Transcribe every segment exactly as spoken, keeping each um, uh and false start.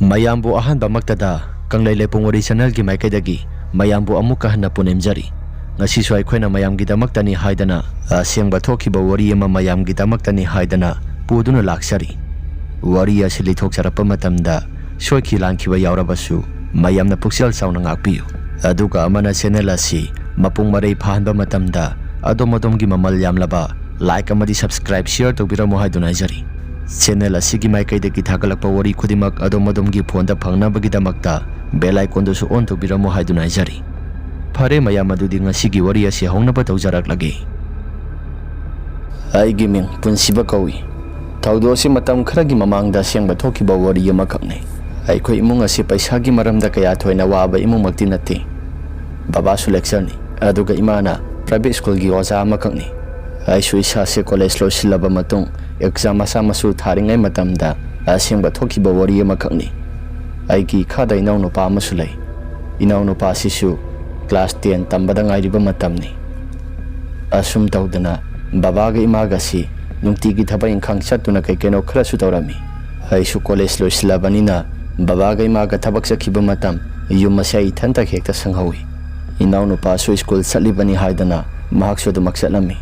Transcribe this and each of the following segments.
ꯃꯌꯥꯝꯕꯨ ꯑꯍꯥꯟꯕꯃꯛꯇꯗ ꯀꯪꯂꯩ ꯂꯩꯄꯨꯡ ꯋꯥꯔꯤ ꯆꯦꯅꯦꯜꯒꯤ ꯃꯥꯏꯀꯩꯗꯒꯤ ꯃꯌꯥꯝꯕꯨ ꯑꯃꯨꯛꯀ ꯍꯟꯅ ꯄꯨꯅꯤꯡꯖꯔꯤ꯫ ꯉꯁꯤꯁꯨ ꯑꯩꯈꯣꯏꯅ ꯃꯌꯥꯝꯒꯤꯗꯃꯛꯇꯅꯤ ꯍꯥꯏꯗꯅ ꯑꯁꯦꯡꯕ ꯊꯣꯛꯈꯤꯕ ꯋꯥꯔꯤ ꯑꯃ ꯃꯌꯥꯝꯒꯤꯗꯃꯛꯇꯅꯤ ꯍꯥꯏꯗꯅ ꯄꯨꯗꯨꯅ ꯂꯥꯛꯆꯔꯤ꯫ ꯋꯥꯔꯤ ꯑꯁꯤ ꯂꯤꯊꯣꯛꯆꯔꯛꯄ ꯃꯇꯝꯗ ꯁꯣꯏꯈꯤ ꯂꯥꯟꯈꯤꯕ ꯌꯥꯎꯔꯕꯁꯨ ꯃꯌꯥꯝꯅ ꯄꯨꯛꯆꯦꯜ ꯆꯥꯎꯅ ꯉꯥꯛꯄꯤꯌꯨ꯫ ꯑꯗꯨꯒ ꯑꯃꯅ ꯆꯦꯅꯦꯜ ꯑꯁꯤ ꯃꯄꯨꯡ ꯃꯔꯩ ꯐꯥꯍꯟꯕ ꯃꯇꯝꯗ ꯑꯗꯣꯝ ꯑꯗꯣꯝꯒꯤ ꯃꯃꯜ ꯌꯥꯝꯂꯕ like ꯑꯃꯗꯤ subscribe, share ꯇꯧꯕꯤꯔꯝꯃꯨ ꯍꯥꯏꯗꯨꯅ ꯍꯥꯏꯖꯔꯤ꯫ ꯆꯦꯅꯦꯜ ꯑꯁꯤꯒꯤ ꯃꯥꯏꯀꯩꯗꯒꯤ ꯊꯥꯒꯠꯂꯛꯄ ꯋꯥꯔꯤ ꯈꯨꯗꯤꯡꯃꯛ ꯑꯗꯣꯝ ꯑꯗꯣꯝꯒꯤ ꯐꯣꯟꯗ ꯐꯪꯅꯕꯒꯤꯗꯃꯛꯇ bell iconꯗꯨꯁꯨ on ꯇꯧꯕꯤꯔꯝꯃꯨ ꯍꯥꯏꯗꯨꯅ ꯍꯥꯏꯖꯔꯤ꯫ ꯐꯔꯦ ꯃꯌꯥꯝ, ꯑꯗꯨꯗꯤ ꯉꯁꯤꯒꯤ ꯋꯥꯔꯤ ꯑꯁꯤ ꯍꯧꯅꯕ ꯇꯧꯖꯔꯛꯂꯒꯦ꯫ ꯑꯩꯒꯤ ꯃꯤꯡ ꯄꯨꯟꯁꯤꯕ ꯀꯧꯏ꯫ ꯊꯧꯗꯣꯛ ꯑꯁꯤ ꯃꯇꯝ ꯈꯔꯒꯤ ꯃꯃꯥꯡꯗ ꯑꯁꯦꯡꯕ ꯊꯣꯛꯈꯤꯕ ꯋꯥꯔꯤ ꯑꯃꯈꯛꯅꯤ꯫ ꯑꯩꯈꯣꯏ ꯏꯃꯨꯡ ꯑꯁꯤ ꯄꯩꯁꯥꯒꯤ ꯃꯔꯝꯗ ꯀꯌꯥ ꯊꯣꯏꯅ ꯋꯥꯕ ꯏꯃꯨꯡꯃꯛꯇꯤ ꯅꯠꯇꯦ꯫ ꯕꯕꯥꯁꯨ lecturerꯅꯤ, ꯑꯗꯨꯒ ꯏꯃꯥꯅ private schoolꯒꯤ ꯑꯣꯖꯥ ꯑꯃꯈꯛꯅꯤ꯫ ꯑꯩꯁꯨ ꯏꯁꯥꯁꯦ college ꯂꯣꯏꯁꯤꯜꯂꯕ ꯃꯇꯨꯡ exam ꯃꯆꯥ ꯃꯁꯨ ꯊꯥꯔꯤꯉꯩ ꯃꯇꯝꯗ ꯑꯁꯦꯡꯕ ꯊꯣꯛꯈꯤꯕ ꯋꯥꯔꯤ ꯑꯃꯈꯛꯅꯤ꯫ ꯑꯩꯒꯤ ꯏꯈꯥꯗ ꯏꯅꯥꯎꯅꯨꯄꯥ ꯑꯃꯁꯨ ꯂꯩ꯫ ꯏꯅꯥꯎꯅꯨꯄꯥꯁꯤꯁꯨ class ten ꯇꯝꯕꯗ ꯉꯥꯏꯔꯤꯕ ꯃꯇꯝꯅꯤ꯫ ꯑꯁꯨꯝ ꯇꯧꯗꯅ ꯕꯕꯥꯒ ꯏꯃꯥꯒꯁꯤ ꯅꯨꯡꯇꯤꯒꯤ ꯊꯕꯛ ꯏꯪꯈꯥꯡ ꯆꯠꯇꯨꯅ ꯀꯩ ꯀꯩꯅꯣ ꯈꯔꯁꯨ ꯇꯧꯔꯝꯃꯤ꯫ ꯑꯩꯁꯨ college ꯂꯣꯏꯁꯤꯜꯂꯕꯅꯤꯅ ꯕꯕꯥꯒ ꯏꯃꯥꯒ ꯊꯕꯛ ꯆꯠꯈꯤꯕ ꯃꯇꯝ ꯌꯨꯝ ꯑꯁꯦ ꯑꯩ ꯏꯊꯟꯇ ꯍꯦꯛꯇ ꯁꯪꯍꯧꯏ꯫ ꯏꯅꯥꯎꯅꯨꯄꯥꯁꯨ school ꯆꯠꯂꯤꯕꯅꯤ ꯍꯥꯏꯗꯅ ꯃꯍꯥꯛꯁꯨ ꯑꯗꯨꯃꯛ ꯆꯠꯂꯝꯃꯤ꯫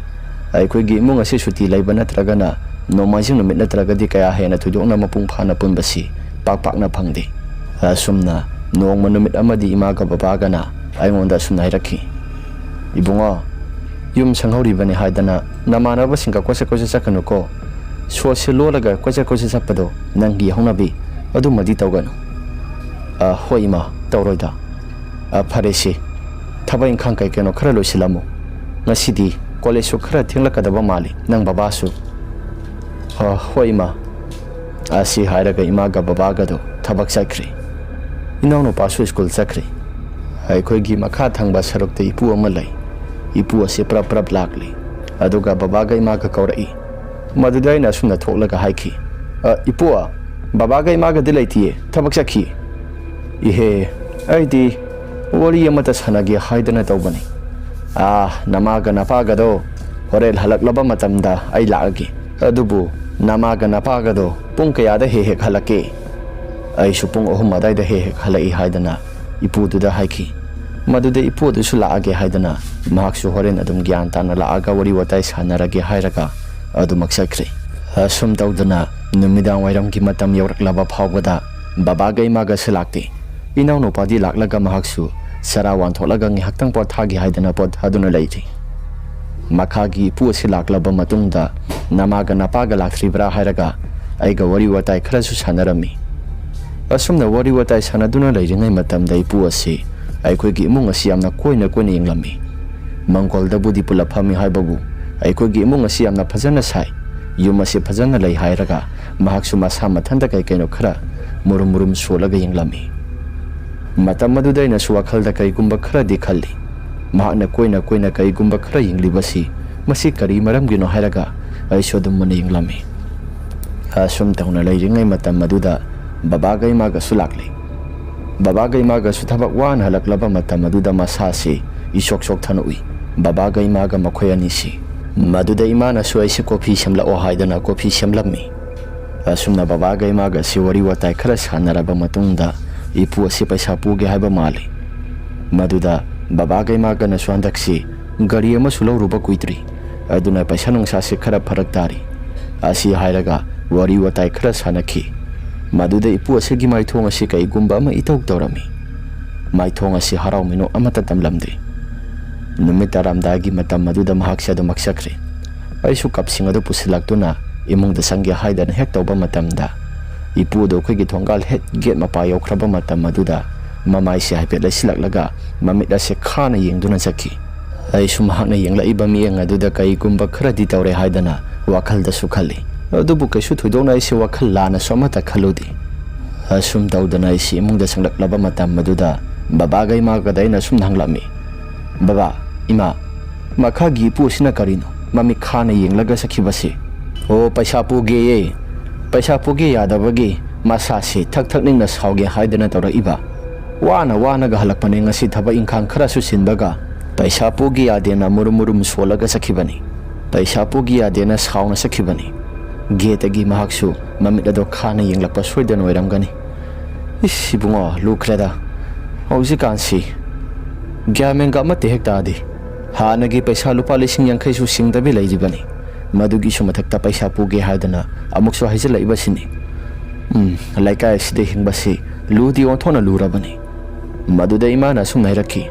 ꯑꯩꯈꯣꯏꯒꯤ ꯏꯃꯨꯡ ꯑꯁꯤ ꯁꯨꯇꯤ ꯂꯩꯕ ꯅꯠꯇ꯭ꯔꯒꯅ ꯅꯣꯡꯃꯥꯏꯖꯤꯡ ꯅꯨꯃꯤꯠ ꯅꯠꯇ꯭ꯔꯒꯗꯤ ꯀꯌꯥ ꯍꯦꯟꯅ ꯊꯣꯏꯗꯣꯛꯅ ꯃꯄꯨꯡ ꯐꯥꯅ ꯄꯨꯟꯕꯁꯤ ꯄꯥꯛ ꯄꯥꯛꯅ ꯐꯪꯗꯦ꯫ ꯑꯁꯨꯝꯅ ꯅꯣꯡꯃ ꯅꯨꯃꯤꯠ ꯑꯃꯗꯤ ꯏꯃꯥꯒ ꯕꯕꯥꯒꯅ ꯑꯩꯉꯣꯟꯗ ꯑꯁꯨꯝꯅ ꯍꯥꯏꯔꯛꯈꯤ, "ꯏꯕꯨꯡꯉꯣ, ꯌꯨꯝ ꯁꯪꯍꯧꯔꯤꯕꯅꯤ ꯍꯥꯏꯗꯅ ꯅꯃꯥꯟꯅꯕꯁꯤꯡꯒ ꯀꯣꯏꯆꯠ ꯀꯣꯏꯆꯠ ꯆꯠꯀꯅꯨꯀꯣ꯫ ꯁꯣꯠꯁꯦ ꯂꯣꯜꯂꯒ ꯀꯣꯏꯆꯠ ꯀꯣꯏꯆꯠ ꯆꯠꯄꯗꯣ ꯅꯪꯒꯤ ꯍꯧꯅꯕꯤ ꯑꯗꯨꯃꯗꯤ ꯇꯧꯒꯅꯨ꯫" "ꯑ, ꯍꯣꯏ ꯏꯃꯥ, ꯇꯧꯔꯣꯏꯗ꯫ ꯑ, ꯐꯔꯦꯁꯦ, ꯊꯕꯛ ꯏꯪꯈꯥꯡ ꯀꯩ ꯀꯩꯅꯣ ꯈꯔ ꯂꯣꯏꯁꯤꯜꯂꯝꯃꯣ꯫ ꯉꯁꯤꯗꯤ college ꯁꯨ ꯈꯔ ꯊꯦꯡꯂꯛꯀꯗꯕ ꯃꯥꯜꯂꯤ ꯅꯪ ꯕꯕꯥꯁꯨ꯫" "ꯑ, ꯍꯣꯏ ꯏꯃꯥ꯫" ꯑꯁꯤ ꯍꯥꯏꯔꯒ ꯏꯃꯥꯒ ꯕꯕꯥꯒꯗꯣ ꯊꯕꯛ ꯆꯠꯈ꯭ꯔꯦ꯫ ꯏꯅꯥꯎꯅꯨꯄꯥꯁꯨ school ꯆꯠꯈ꯭ꯔꯦ꯫ ꯑꯩꯈꯣꯏꯒꯤ ꯃꯈꯥ ꯊꯪꯕ ꯁꯔꯨꯛꯇ ꯏꯄꯨ ꯑꯃ ꯂꯩ꯫ ꯏꯄꯨ ꯑꯁꯤ ꯄ꯭ꯔꯞ ꯄ꯭ꯔꯞ ꯂꯥꯛꯂꯤ꯫ ꯑꯗꯨꯒ ꯕꯕꯥꯒ ꯏꯃꯥꯒ ꯀꯧꯔꯛꯏ꯫ ꯃꯗꯨꯗ ꯑꯩꯅ ꯑꯁꯨꯝꯅ ꯊꯣꯛꯂꯒ ꯍꯥꯏꯈꯤ, "ꯑ, ꯏꯄꯨ, ꯕꯕꯥꯒ ꯏꯃꯥꯒꯗꯤ ꯂꯩꯇꯤꯌꯦ, ꯊꯕꯛ ꯆꯠꯈꯤ꯫" "ꯏꯍꯦ, ꯑꯩꯗꯤ ꯋꯥꯔꯤ ꯑꯃꯇ ꯁꯥꯟꯅꯒꯦ ꯍꯥꯏꯗꯅ ꯇꯧꯕꯅꯤ꯫" "ꯑꯥ, ꯅꯃꯥꯒ ꯅꯄꯥꯒꯗꯣ ꯍꯣꯔꯦꯟ ꯍꯜꯂꯛꯂꯕ ꯃꯇꯝꯗ ꯑꯩ ꯂꯥꯛꯑꯒꯦ꯫ ꯑꯗꯨꯕꯨ ꯅꯃꯥꯒ ꯅꯄꯥꯒꯗꯣ ꯄꯨꯡ ꯀꯌꯥꯗ ꯍꯦꯛ ꯍꯦꯛ ꯍꯜꯂꯛꯀꯦ?" ꯑꯩꯁꯨ ꯄꯨꯡ ꯑꯍꯨꯝ ꯑꯗꯥꯏꯗ ꯍꯦꯛ ꯍꯦꯛ ꯍꯜꯂꯛꯏ ꯍꯥꯏꯗꯅ ꯏꯄꯨꯗꯨꯗ ꯍꯥꯏꯈꯤ꯫ ꯃꯗꯨꯗ ꯏꯄꯨ ꯑꯗꯨꯁꯨ ꯂꯥꯛꯑꯒꯦ ꯍꯥꯏꯗꯅ ꯃꯍꯥꯛꯁꯨ ꯍꯣꯔꯦꯟ ꯑꯗꯨꯝ ꯒ꯭ꯌꯥꯟ ꯇꯥꯅ ꯂꯥꯛꯑꯒ ꯋꯥꯔꯤ ꯋꯥꯇꯥꯏ ꯁꯥꯟꯅꯔꯒꯦ ꯍꯥꯏꯔꯒ ꯑꯗꯨꯃꯛ ꯆꯠꯈ꯭ꯔꯦ꯫ ꯑꯁꯨꯝ ꯇꯧꯗꯅ ꯅꯨꯃꯤꯗꯥꯡ ꯋꯥꯏꯔꯝꯒꯤ ꯃꯇꯝ ꯌꯧꯔꯛꯂꯕ ꯐꯥꯎꯕꯗ ꯕꯕꯥꯒ ꯏꯃꯥꯒꯁꯨ ꯂꯥꯛꯇꯦ꯫ ꯏꯅꯥꯎꯅꯨꯄꯥꯗꯤ ꯂꯥꯛꯂꯒ ꯃꯍꯥꯛꯁꯨ ꯆꯔꯥ ꯋꯥꯟꯊꯣꯛꯂꯒ ꯉꯥꯏꯍꯥꯛꯇꯪ ꯄꯣꯊꯥꯒꯦ ꯍꯥꯏꯗꯅ ꯄꯣꯊꯥꯗꯨꯅ ꯂꯩꯔꯤ꯫ ꯃꯈꯥꯒꯤ ꯏꯄꯨ ꯑꯁꯤ ꯂꯥꯛꯂꯕ ꯃꯇꯨꯡꯗ ꯅꯃꯥꯒ ꯅꯄꯥꯒ ꯂꯥꯛꯇ꯭ꯔꯤꯕ꯭ꯔꯥ ꯍꯥꯏꯔꯒ ꯑꯩꯒ ꯋꯥꯔꯤ ꯋꯥꯇꯥꯏ ꯈꯔꯁꯨ ꯁꯥꯟꯅꯔꯝꯃꯤ꯫ ꯑꯁꯨꯝꯅ ꯋꯥꯔꯤ ꯋꯥꯇꯥꯏ ꯁꯥꯟꯅꯗꯨꯅ ꯂꯩꯔꯤꯉꯩ ꯃꯇꯝꯗ ꯏꯄꯨ ꯑꯁꯤ ꯑꯩꯈꯣꯏꯒꯤ ꯏꯃꯨꯡ ꯑꯁꯤ ꯌꯥꯝꯅ ꯀꯣꯏꯅ ꯀꯣꯏꯅ ꯌꯦꯡꯂꯝꯃꯤ꯫ ꯃꯪꯒꯣꯜꯗꯕꯨꯗꯤ ꯄꯨꯂꯞ ꯐꯝꯃꯤ ꯍꯥꯏꯕꯕꯨ ꯑꯩꯈꯣꯏꯒꯤ ꯏꯃꯨꯡ ꯑꯁꯤ ꯌꯥꯝꯅ ꯐꯖꯅ ꯁꯥꯏ, ꯌꯨꯝ ꯑꯁꯤ ꯐꯖꯅ ꯂꯩ ꯍꯥꯏꯔꯒ ꯃꯍꯥꯛꯁꯨ ꯃꯁꯥ ꯃꯊꯟꯇ ꯀꯩ ꯀꯩꯅꯣ ꯈꯔ ꯃꯨꯔꯨꯝ ꯃꯨꯔꯨꯝ ꯁꯣꯜꯂꯒ ꯌꯦꯡꯂꯝꯃꯤ꯫ ꯃꯇꯝ ꯑꯗꯨꯗ ꯑꯩꯅꯁꯨ ꯋꯥꯈꯜꯗ ꯀꯩꯒꯨꯝꯕ ꯈꯔꯗꯤ ꯈꯜꯂꯤ꯫ ꯃꯍꯥꯛꯅ ꯀꯣꯏꯅ ꯀꯣꯏꯅ ꯀꯩꯒꯨꯝꯕ ꯈꯔ ꯌꯦꯡꯂꯤꯕꯁꯤ ꯃꯁꯤ ꯀꯔꯤ ꯃꯔꯝꯒꯤꯅꯣ ꯍꯥꯏꯔꯒ ꯑꯩꯁꯨ ꯑꯗꯨꯝ ꯃꯨꯟꯅ ꯌꯦꯡꯂꯝꯃꯤ꯫ ꯑꯁꯨꯝ ꯇꯧꯅ ꯂꯩꯔꯤꯉꯩ ꯃꯇꯝ ꯑꯗꯨꯗ ꯕꯕꯥꯒ ꯏꯃꯥꯒꯁꯨ ꯂꯥꯛꯂꯦ꯫ ꯕꯕꯥꯒ ꯏꯃꯥꯒꯁꯨ ꯊꯕꯛ ꯋꯥꯅ ꯍꯜꯂꯛꯂꯕ ꯃꯇꯝ ꯑꯗꯨꯗ ꯃꯁꯥꯁꯤ ꯏꯁꯣꯛ ꯁꯣꯛꯊꯅ ꯎꯏ꯫ ꯕꯕꯥꯒ ꯏꯃꯥꯒ ꯃꯈꯣꯏ ꯑꯅꯤꯁꯤ꯫ ꯃꯗꯨꯗ ꯏꯃꯥꯅꯁꯨ ꯑꯩꯁꯤ ꯀꯣꯐꯤ ꯁꯦꯝꯂꯛꯑꯣ ꯍꯥꯏꯗꯅ ꯀꯣꯐꯤ ꯁꯦꯝꯂꯝꯃꯤ꯫ ꯑꯁꯨꯝꯅ ꯕꯕꯥꯒ ꯏꯃꯥꯒꯁꯤ ꯋꯥꯔꯤ ꯋꯥꯇꯥꯏ ꯈꯔ ꯁꯥꯟꯅꯔꯕ ꯃꯇꯨꯡꯗ ꯏꯄꯨ ꯑꯁꯤ ꯄꯩꯁꯥ ꯄꯨꯒꯦ ꯍꯥꯏꯕ ꯃꯥꯜꯂꯤ꯫ ꯃꯗꯨꯗ ꯕꯕꯥꯒ ꯏꯃꯥꯒꯅꯁꯨ ꯍꯟꯗꯛꯁꯤ ꯒꯥꯔꯤ ꯑꯃꯁꯨ ꯂꯧꯔꯨꯕ ꯀꯨꯏꯗ꯭ꯔꯤ, ꯑꯗꯨꯅ ꯄꯩꯁꯥ ꯅꯨꯡꯁꯥꯁꯤ ꯈꯔ ꯐꯔꯛ ꯇꯥꯔꯤ꯫ ꯑꯁꯤ ꯍꯥꯏꯔꯒ ꯋꯥꯔꯤ ꯋꯥꯇꯥꯏ ꯈꯔ ꯁꯥꯟꯅꯈꯤ꯫ ꯃꯗꯨꯗ ꯏꯄꯨ ꯑꯁꯤꯒꯤ ꯃꯥꯏꯊꯣꯡ ꯑꯁꯤ ꯀꯩꯒꯨꯝꯕ ꯑꯃ ꯏꯇꯧ ꯇꯧꯔꯝꯃꯤ꯫ ꯃꯥꯏꯊꯣꯡ ꯑꯁꯤ ꯍꯔꯥꯎ ꯃꯤꯅꯣꯛ ꯑꯃꯠꯇ ꯇꯝꯂꯝꯗꯦ꯫ ꯅꯨꯃꯤꯠ ꯇꯥꯔꯝꯗꯥꯏꯒꯤ ꯃꯇꯝ ꯑꯗꯨꯗ ꯃꯍꯥꯛꯁꯦ ꯑꯗꯨꯃꯛ ꯆꯠꯈ꯭ꯔꯦ꯫ ꯑꯩꯁꯨ ꯀꯞꯁꯤꯡ ꯑꯗꯨ ꯄꯨꯁꯤꯜꯂꯛꯇꯨꯅ ꯏꯃꯨꯡꯗ ꯆꯪꯒꯦ ꯍꯥꯏꯗꯅ ꯍꯦꯛ ꯇꯧꯕ ꯃꯇꯝꯗ, ꯏꯄꯨ ꯑꯗꯨ ꯑꯩꯈꯣꯏꯒꯤ ꯊꯣꯡꯒꯥꯜ ꯍꯦꯛ ꯒꯦꯠ ꯃꯄꯥ ꯌꯧꯈ꯭ꯔꯕ ꯃꯇꯝ ꯑꯗꯨꯗ ꯃꯃꯥꯏꯁꯦ ꯍꯥꯏꯐꯦꯠ ꯂꯩꯁꯤꯜꯂꯛꯂꯒ ꯃꯃꯤꯠ ꯑꯁꯦ ꯈꯥꯅ ꯌꯦꯡꯗꯨꯅ ꯆꯠꯈꯤ꯫ ꯑꯩꯁꯨ ꯃꯍꯥꯛꯅ ꯌꯦꯡꯂꯛꯏꯕ ꯃꯤꯠꯌꯦꯡ ꯑꯗꯨꯗ ꯀꯩꯒꯨꯝꯕ ꯈꯔꯗꯤ ꯇꯧꯔꯦ ꯍꯥꯏꯗꯅ ꯋꯥꯈꯜꯗꯁꯨ ꯈꯜꯂꯤ꯫ ꯑꯗꯨꯕꯨ ꯀꯩꯁꯨ ꯊꯣꯏꯗꯣꯛꯅ ꯑꯩꯁꯦ ꯋꯥꯈꯜ ꯂꯥꯟꯅꯁꯨ ꯑꯃꯠꯇ ꯈꯜꯂꯨꯗꯦ꯫ ꯑꯁꯨꯝ ꯇꯧꯗꯅ ꯑꯩꯁꯤ ꯏꯃꯨꯡꯗ ꯆꯪꯂꯛꯂꯕ ꯃꯇꯝ ꯑꯗꯨꯗ ꯕꯕꯥꯒ ꯏꯃꯥꯒꯗ ꯑꯩꯅ ꯑꯁꯨꯝꯅ ꯍꯪꯂꯝꯃꯤ, "ꯕꯕꯥ, ꯏꯃꯥ, ꯃꯈꯥꯒꯤ ꯏꯄꯨ ꯑꯁꯤꯅ ꯀꯔꯤꯅꯣ ꯃꯃꯤꯠ ꯈꯥꯅ ꯌꯦꯡꯂꯒ ꯆꯠꯈꯤꯕꯁꯤ?" "ꯑꯣ, ꯄꯩꯁꯥ ꯄꯨꯒꯦꯌꯦ꯫ ꯄꯩꯁꯥ ꯄꯨꯒꯦ ꯌꯥꯗꯕꯒꯤ ꯃꯁꯥꯁꯤ ꯊꯛ ꯊꯛ ꯅꯤꯡꯅ ꯁꯥꯎꯒꯦ ꯍꯥꯏꯗꯅ ꯇꯧꯔꯛꯏꯕ꯫ ꯋꯥꯅ ꯋꯥꯅꯒ ꯍꯜꯂꯛꯄꯅꯦ, ꯉꯁꯤ ꯊꯕꯛ ꯏꯪꯈꯥꯡ ꯈꯔꯁꯨ ꯁꯤꯟꯕꯒ ꯄꯩꯁꯥ ꯄꯨꯒꯦ ꯌꯥꯗꯦꯅ ꯃꯨꯔꯨꯝ ꯃꯨꯔꯨꯝ ꯁꯣꯜꯂꯒ ꯆꯠꯈꯤꯕꯅꯤ꯫ ꯄꯩꯁꯥ ꯄꯨꯒꯦ ꯌꯥꯗꯦꯅ ꯁꯥꯎꯅ ꯆꯠꯈꯤꯕꯅꯤ꯫ ꯒꯦꯠꯇꯒꯤ ꯃꯍꯥꯛꯁꯨ ꯃꯃꯤꯠ ꯑꯗꯣ ꯈꯥꯅ ꯌꯦꯡꯂꯛꯄ ꯁꯣꯏꯗꯅ ꯑꯣꯏꯔꯝꯒꯅꯤ꯫ ꯏꯁ, ꯏꯕꯨꯡꯉꯣ, ꯂꯨꯈ꯭ꯔꯦꯗ꯫ ꯍꯧꯖꯤꯛꯀꯥꯟꯁꯤ ꯒ꯭ꯌꯥꯟ ꯃꯦꯟꯒ ꯑꯃꯠꯇ ꯍꯦꯛ ꯇꯥꯗꯦ꯫ ꯍꯥꯟꯅꯒꯤ ꯄꯩꯁꯥ ꯂꯨꯄꯥ ꯂꯤꯁꯤꯡ ꯌꯥꯡꯈꯩꯁꯨ ꯁꯤꯡꯗꯕꯤ ꯂꯩꯔꯤꯕꯅꯤ꯫ ꯃꯗꯨꯒꯤꯁꯨ ꯃꯊꯛꯇ ꯄꯩꯁꯥ ꯄꯨꯒꯦ ꯍꯥꯏꯗꯅ ꯑꯃꯨꯛꯁꯨ ꯍꯥꯏꯖꯤꯜꯂꯛꯏꯕꯁꯤꯅꯤ꯫ ꯎꯝ, ꯂꯩꯀꯥꯏ ꯑꯁꯤꯗ ꯍꯤꯡꯕꯁꯤ ꯂꯨꯗꯤ ꯑꯣꯟꯊꯣꯛꯅ ꯂꯨꯔꯕꯅꯤ꯫ ꯃꯗꯨꯗ ꯏꯃꯥꯅ ꯑꯁꯨꯝꯅ ꯍꯥꯏꯔꯛꯈꯤ,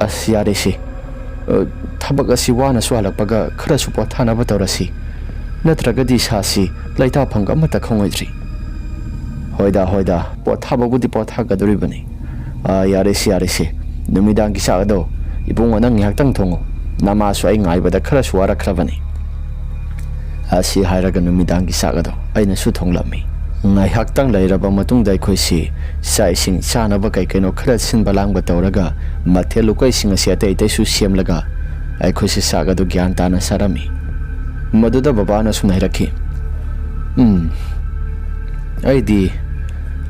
"ꯑꯁ, ꯌꯥꯔꯦꯁꯦ꯫ ꯑ, ꯊꯕꯛ ꯑꯁꯤ ꯋꯥꯅꯁꯨ ꯍꯜꯂꯛꯄꯒ ꯈꯔꯁꯨ ꯄꯣꯊꯥꯅꯕ ꯇꯧꯔꯁꯤ꯫ ꯅꯠꯇ꯭ꯔꯒꯗꯤ ꯏꯁꯥꯁꯤ ꯂꯩꯇꯥꯐꯝꯒ ꯑꯃꯠꯇ ꯈꯪꯉꯣꯏꯗ꯭ꯔꯤ꯫" "ꯍꯣꯏꯗ, ꯍꯣꯏꯗ, ꯄꯣꯊꯥꯕꯕꯨꯗꯤ ꯄꯣꯊꯥꯒꯗꯧꯔꯤꯕꯅꯤ꯫ ꯑ, ꯌꯥꯔꯦꯁꯦ, ꯌꯥꯔꯦꯁꯦ꯫ ꯅꯨꯃꯤꯗꯥꯡꯒꯤ ꯆꯥꯛ ꯑꯗꯣ ꯏꯕꯨꯡꯉꯣ ꯅꯪ ꯉꯥꯏꯍꯥꯛꯇꯪ ꯊꯣꯡꯉꯨ꯫ ꯅꯃꯥꯁꯨ ꯑꯩ ꯉꯥꯏꯕꯗ ꯈꯔꯁꯨ ꯋꯥꯔꯛꯈ꯭ꯔꯕꯅꯤ꯫" ꯑꯁꯤ ꯍꯥꯏꯔꯒ ꯅꯨꯃꯤꯗꯥꯡꯒꯤ ꯆꯥꯛ ꯑꯗꯣ ꯑꯩꯅꯁꯨ ꯊꯣꯡꯂꯝꯃꯤ꯫ ꯉꯥꯏꯍꯥꯛꯇꯪ ꯂꯩꯔꯕ ꯃꯇꯨꯡꯗ ꯑꯩꯈꯣꯏꯁꯤ ꯆꯥꯛ ꯏꯁꯤꯡ ꯆꯥꯅꯕ ꯀꯩ ꯀꯩꯅꯣ ꯈꯔ ꯁꯤꯟꯕ ꯂꯥꯡꯕ ꯇꯧꯔꯒ ꯃꯊꯦꯜ ꯂꯨꯀꯣꯏꯁꯤꯡ ꯑꯁꯤ ꯑꯇꯩ ꯑꯇꯩꯁꯨ ꯁꯦꯝꯂꯒ ꯑꯩꯈꯣꯏꯁꯤ ꯆꯥꯛ ꯑꯗꯨ ꯒ꯭ꯌꯥꯟ ꯇꯥꯅ ꯆꯥꯔꯝꯃꯤ꯫ ꯃꯗꯨꯗ ꯕꯕꯥꯅ ꯁꯨꯝ ꯍꯥꯏꯔꯛꯈꯤ, "ꯎꯝ, ꯑꯩꯗꯤ